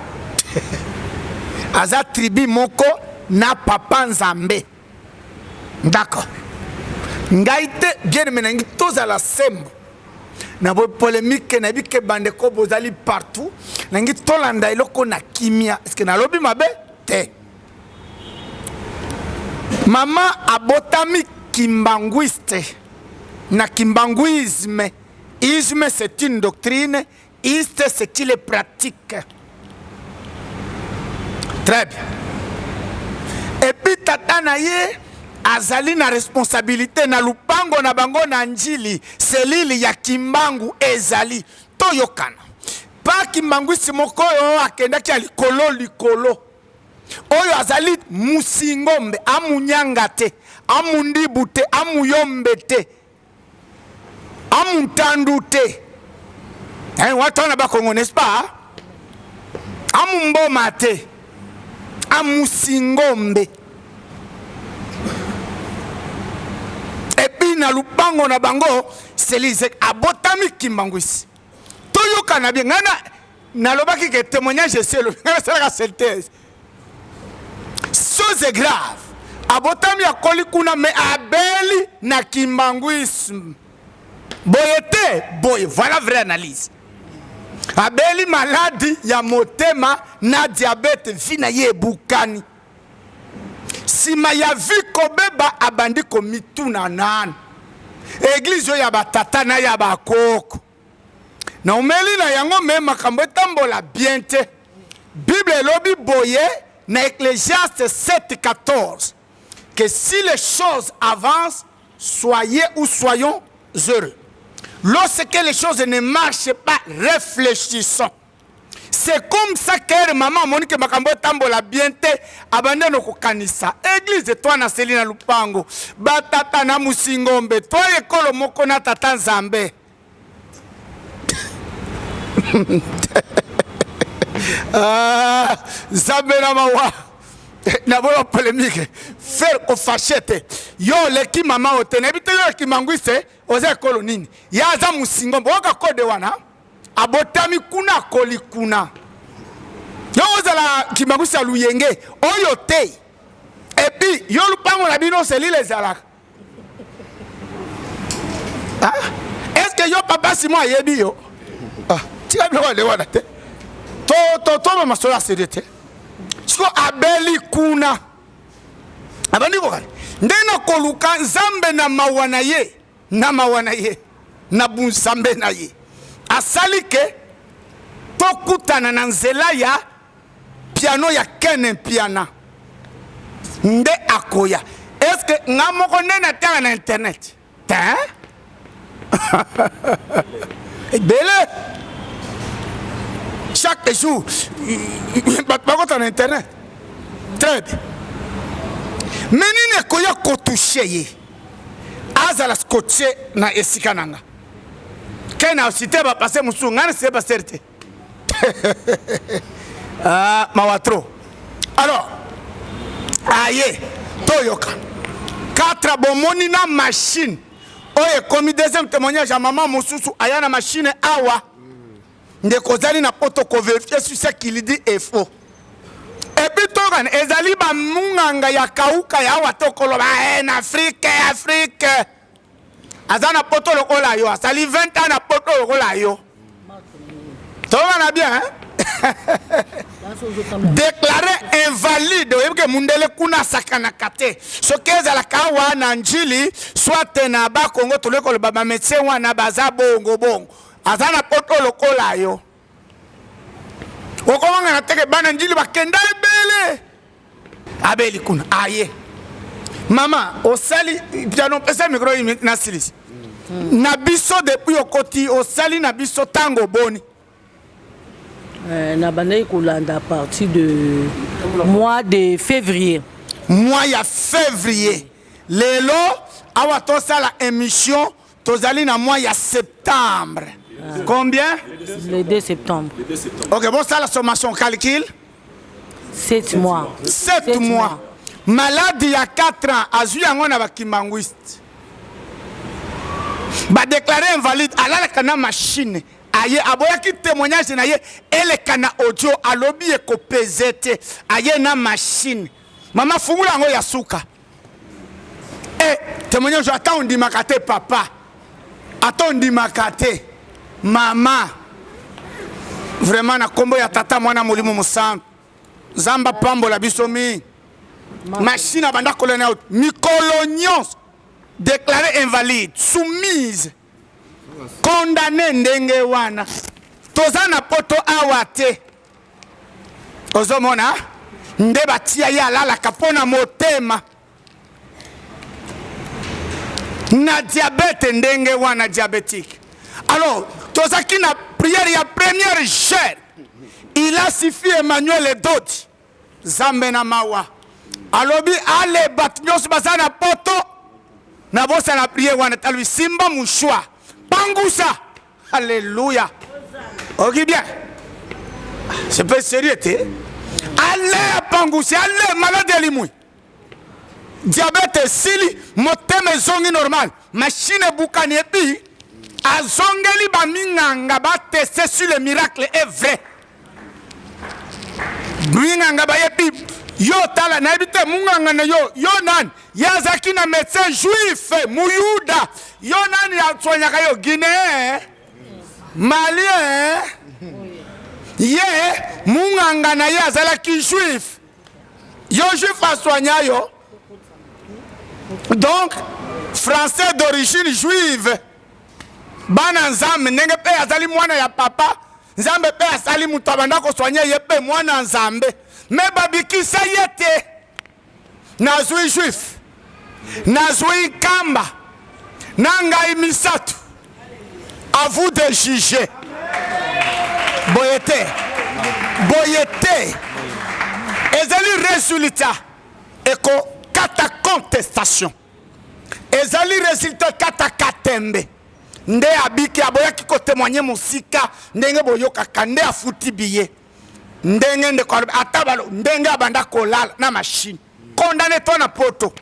aza tribu moko na papa Nzambe. D'accord. Ngai te bien aimé nangi tozala sembo na boye polemique nayebi ke bandeko bozali partout nangi tolanda eloko na kimia eske nalobi mabe te mama abotami kimbanguiste na kimbanguisme isme c'est une doctrine iste ce qui le pratique très bien epuis tata na ye azali na responsabilité na lupango na bango na njili selile ya kimbangu ezali toyokana pa kimbanguisi moko oyo akendaki ya likolo likolo oyo azali musingombe amunyanga te amundibu te amuyombe te amuntandu te eh, wata wana bakongo n'est-ce pas amumboma te amusingombe epuis na lupango na bango selise abotami kimbanguisi toyokana bien ngai nalobaki ke témoignage esi elobi ngai nasalaka synthèse chose grave abotami akoli kuna me abeli na kimbanguisme boye te boye voilà vraie analyse abeli maladi ya motema na diabete vi na ye ebukani nsima ya vi kobeba abandi komituna nani eglize oyo ya batata na ya bakoko Naumeli na yango me makambo etambola bien te. Bible elobi boye na Ecclésiaste 7:14 que si les choses avancent, soyez ou soyons heureux. Lorsque les choses ne marchent pas, réfléchissons. C'est comme ça que maman amoni ke makambo etambola bien te abandi no kokanisa eglise toi na seli na lupango batata na musingombe toi ekolo moko na tata nzambe ah, nzambe na mawa naboya polémique faire kofashe te yo oleki mama oyo te nayebi te yo ekimangwise oza ekolo nini ye aza mosingombe oyoka kode wana abotami kuna akoli kuna yo ozala kimangwisi ya luyenge oyo te epuis yo lupango na bino selile ezalaka ah? est ce que yo papa simon ayebi yo ah, tika biloko ya wana te totoma masolo ya sede te siko abeli kuna abandi kokana nde na koluka nzambe na mawa na ye na mawa na ye na bunzambe na ye asali ke tokutana na nzela ya piano ya Ken Mpiana nde akoya. Est-ce que nga moko nde natanga na internet te? Ebele chaque jour bato bakota na internet. Très bien. Mais nini ekoya kotouche ye azala scotche na esika na nga ken asite bapase mosusu ngai na site pasteur te ah, mawa trop alors aye toyoka 4 bomoni na machine oyo ekomi deuxième témoignage ya mama mosusu aya na machine awa ndeko ozali na poto koverifie sur ce qu'il dit est faux epuis toyokana ezali bamunganga ya kauka ya awa tokoloba eh, na afrike afrike aza na poto lokola yo asali 20 ans na poto lokola yo tolobana bien hein? déclaré invalide oyebi ke mundele kuna asakanaka te soki ezalaka awa na njili soit na bakongo toloki koloba bamédecin wana baza bongo bongo aza na poto lokola yo okomangana teke bana njili bakenda ebele abeli kuna aye mama osali piano pesa micro nasilisi na biso depuis okoti osali na biso ntango boni euh, nabandaki kolanda à partir de mois de février mois ya février lelo awa tosala émission tozali na mois ya septembre ah. combien le 2 septembre ok bosala sommation calcul 7 mois 7 mois maladi ya 4 ans azwi yango na bakimbanguiste badeklare invalide alalaka na machine Aye aboyaki témoignage na ye eleka na audio, alobi ekopeze te, aye na machine. Mama fungula yango ya suka. E témoignage ata ondimaka te papa, ata ondimaka te mama, vraiment na kombo ya tata mwana molimo mosantu, Nzambe apambola biso mingi. Machine abanda kolona mikolo nyonso, déclaré invalide, soumise, condamné ndenge wana. Toza na poto awa te, ozomona nde batia ye alalaka mpo na motema na diabète ndenge wana, diabétique. Alors tozaki na prière ya première chaire, il a suffi Emmanuel Edodi, Nzambe na mawa, alobi ale bato nyonso baza na poto nabosana prière wana, talobi simba mouchoir pangusa. Alléluia. Ok bien. C'est pas sérieux te. Ale apangusi, ale malade elimwi. Diabète esili, motema ezongi normal, machine ebukani epi azongeli baminganga bateste sur le miracle est vrai. Minganga bayebi yo tala nayebi te munganga na yo yo nani ye azalaki na médecin juif muyuda yo nani aswanyaka yo guinéen malien ye munganga na ye azalaki juif yo juif aswanya yo donc français d'origine juive bana nzambe ndenge mpe azali mwana ya papa nzambe mpe asali moto abanda kosoigne ye mpe mwana nzambe me babikisa ye te. Nazwi juif, nazwi nkamba na ngai misato, à vous de juger. Boye te, boye te, ezali resultat ekokata contestation, ezali resultat kata katembe nde abiki aboyaki kotemoigne mosika ndenge boyokaka nde afuti biye ndenge ndeko alobi ata balo ndenge abanda kolala na machine condamne to na poto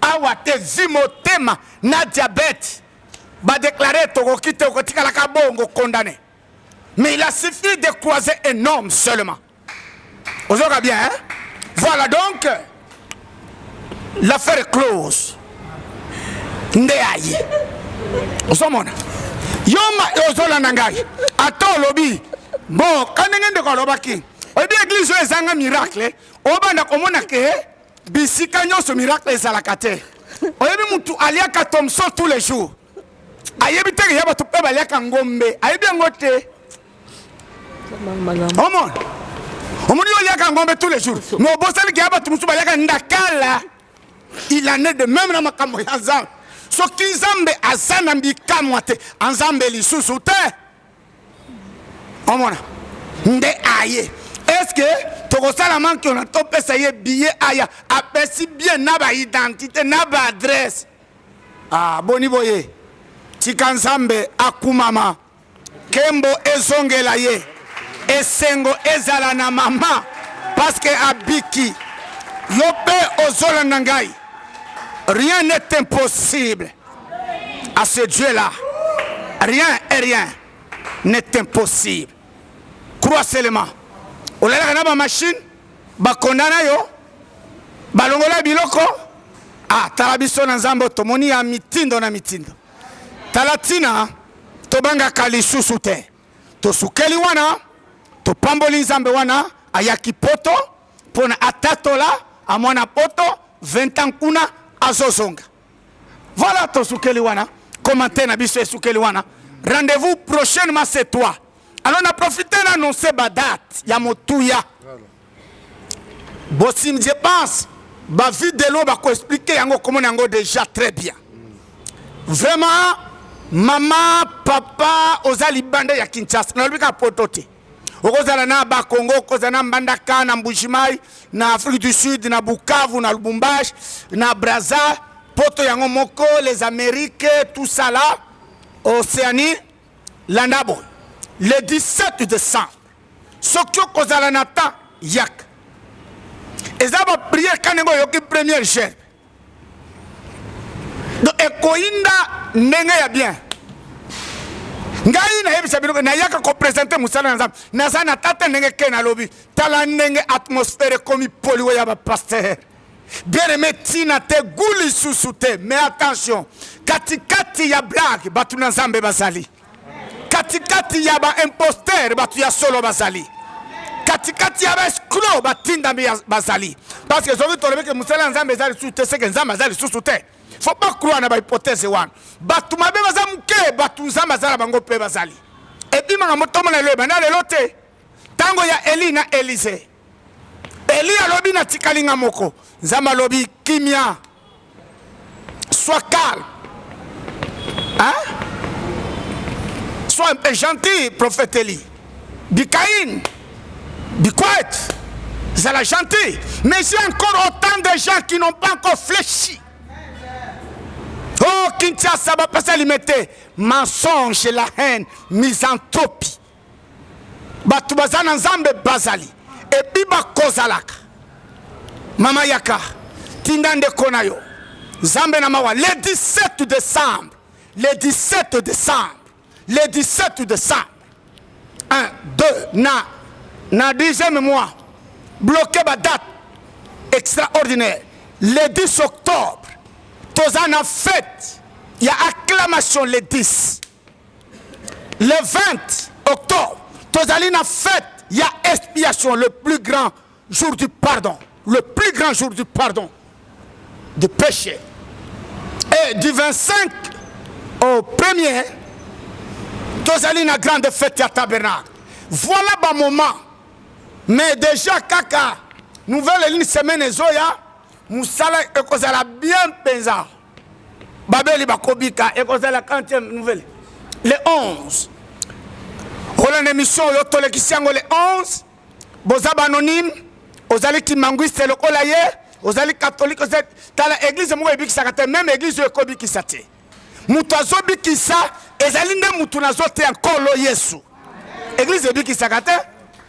awa te vi motema na diabète badeklare tokoki te okotikalaka bongo condamné, mais il a suffi de croiser un homme seulement. Ozoka bien hein? Voilà donc l'affaire est close nde aye ozomona yo ozolanda ngai ata olobi bon ka ndenge ndeko alobaki oyebi eglise oyo ezanga miracle obanda komona ke bisika nyonso miracle ezalaka te. Oyebi mutu aliaka thomson tous les jours ayebi te ke ya bato mpe baliaka ngombe ayebi yango te. Omona omoni yo oliaka ngombe tous les jours mais obosani ke ya bato mosusu baliaka ndakala. Il en est de même na makambo ya Nzambe. Soki Nzambe aza na bikamwa te, Nzambe lisusu te. Omona nde aye est-ce que tokosala manque na topesa ye billet aya apesi bien na ba identité na ba adresse. Ah boni boye, tika Nzambe akumama, kembo ezongela ye, esengo ezala na mama parce que abiki. Yo pe ozolanda ngai, rien n'est impossible à ce Dieu là, rien et rien n'est impossible. Crois seulement. Olalaka na ba machine bakondana yo balongola biloko. Ah, tala biso na Nzambe tomoni ya mitindo na mitindo. Tala tina tobangaka lisusu te, tosukeli wana, topamboli Nzambe wana ayaki poto mpona atatola amwana poto 20 ans kuna azozonga. Voilà, tosukeli wana, commentaire na biso esukeli wana. Rendez-vous prochainement, c'est toi. Alors na profiter na annoncer ba date ya motuya. Bosim, je pense ba vidéo ba ko expliquer yango comment yango déjà très bien. Vraiment mama papa oza libanda ya Kinshasa nalobi kaka poto te, okozala na Bakongo, okozala na Mbandaka, na Mbujimayi, na Afrique du Sud, na Bukavu, na Lubumbashi, na Brazza, poto yango moko, les Amériques, tout ça là, Océanie. Landa boye, le 17 décembre soki okozala na temps yaka, eza ba prière ka ndenge oyoki première gerbe, donc ekoyinda ndenge ya bien. Ngai nayebisa bino, nayaka kopresente mosala na Nzambe, naza na tata ndenge ke nalobi, tala ndenge atmosphère ekomi poliwe ya bapasteur. Bien aimé, tina te gu lisusu te, mais attention, katikati ya blague bato na Nzambe bazali, katikati ya ba imposteur bato ya solo bazali, katikati ya ba escroc batindami bazali. Parce que soki tolobi ke mosala ya Nzambe eza lisusu te, seke Nzambe aza lisusu te. Faut pas croire na ba hypothèse wana. Bato mabe baza moke, bato Nzambe aza na bango mpe bazali. Ebimaka motomo na lelo ebanda lelo te. Ntango ya Eli na Elize, Eli alobi natikali nga moko, Nzambe alobi kimia, sois calme, hein? Sois un peu gentil, prophète Eli. Be kind, be quiet, zala gentil. Mais j'ai encore autant de gens qui n'ont pas encore fléchi. Oh, Kinshasa, bapesa limete, mensonge, la haine, misanthropie. Bato baza na Nzambe bazali epi bakozalaka. Mama yaka, tinda ndeko na yo. Nzambe na mawa, le 17 décembre, le 17 décembre, le 17 décembre, 1, 2, na, na 10e mois, bloqué ba date extraordinaire. Le 10 octobre, toza na fête ya acclamation le 10. Le 20 octobre, tozali na fête ya expiation, le plus grand jour du pardon, le plus grand jour du pardon du péché. Et du 25 au premier, tozali na grande fête ya tabernacle. Voilà ba moment. Mais déjà kaka nouvelle ligne semaine ezoya, musala ekozala bien penza. Babeli bakobika ekozala quantième nouvelle le 11. Rolanda émission oyo tolekisi yango le 11. Boza ba anonyme, ozali kimbanguiste lokola ye, ozali catholique, ozali tala église moko ebikisaka te, même église oyo ekobikisa te. Moto azobikisa ezali nde moto nazoteya Nkolo Yesu. Église ebikisaka te.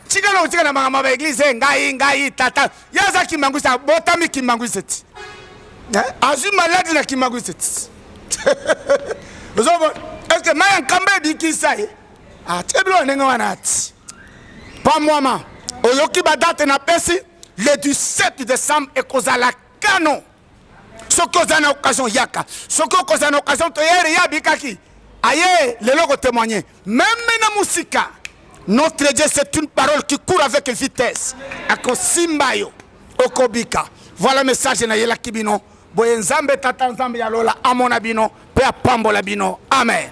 Tika na kotika na makambo ya ba église, ngai ngai tata ye aza kimbanguiste, abotami kimbanguiste ti. Azwi maladi na kimbanguiste ti. Ozomona est-ce que mai ya nkamba ebikisa ye? Atie biloko ndenge wana ati. Pamwama, oyoki ba date na pesi le 17 décembre ekozala kano. Soki oza na occasion yaka, soki okozala na occasion toyere ye abikaki aye lelo ko témoigner même na musika. Notre Dieu, c'est une parole qui court avec vitesse. Akosimba yo okobika. Voilà message na yelaki bino. Boye Nzambe tata Nzambe ya lola amona bino pe apambola bino. Amen.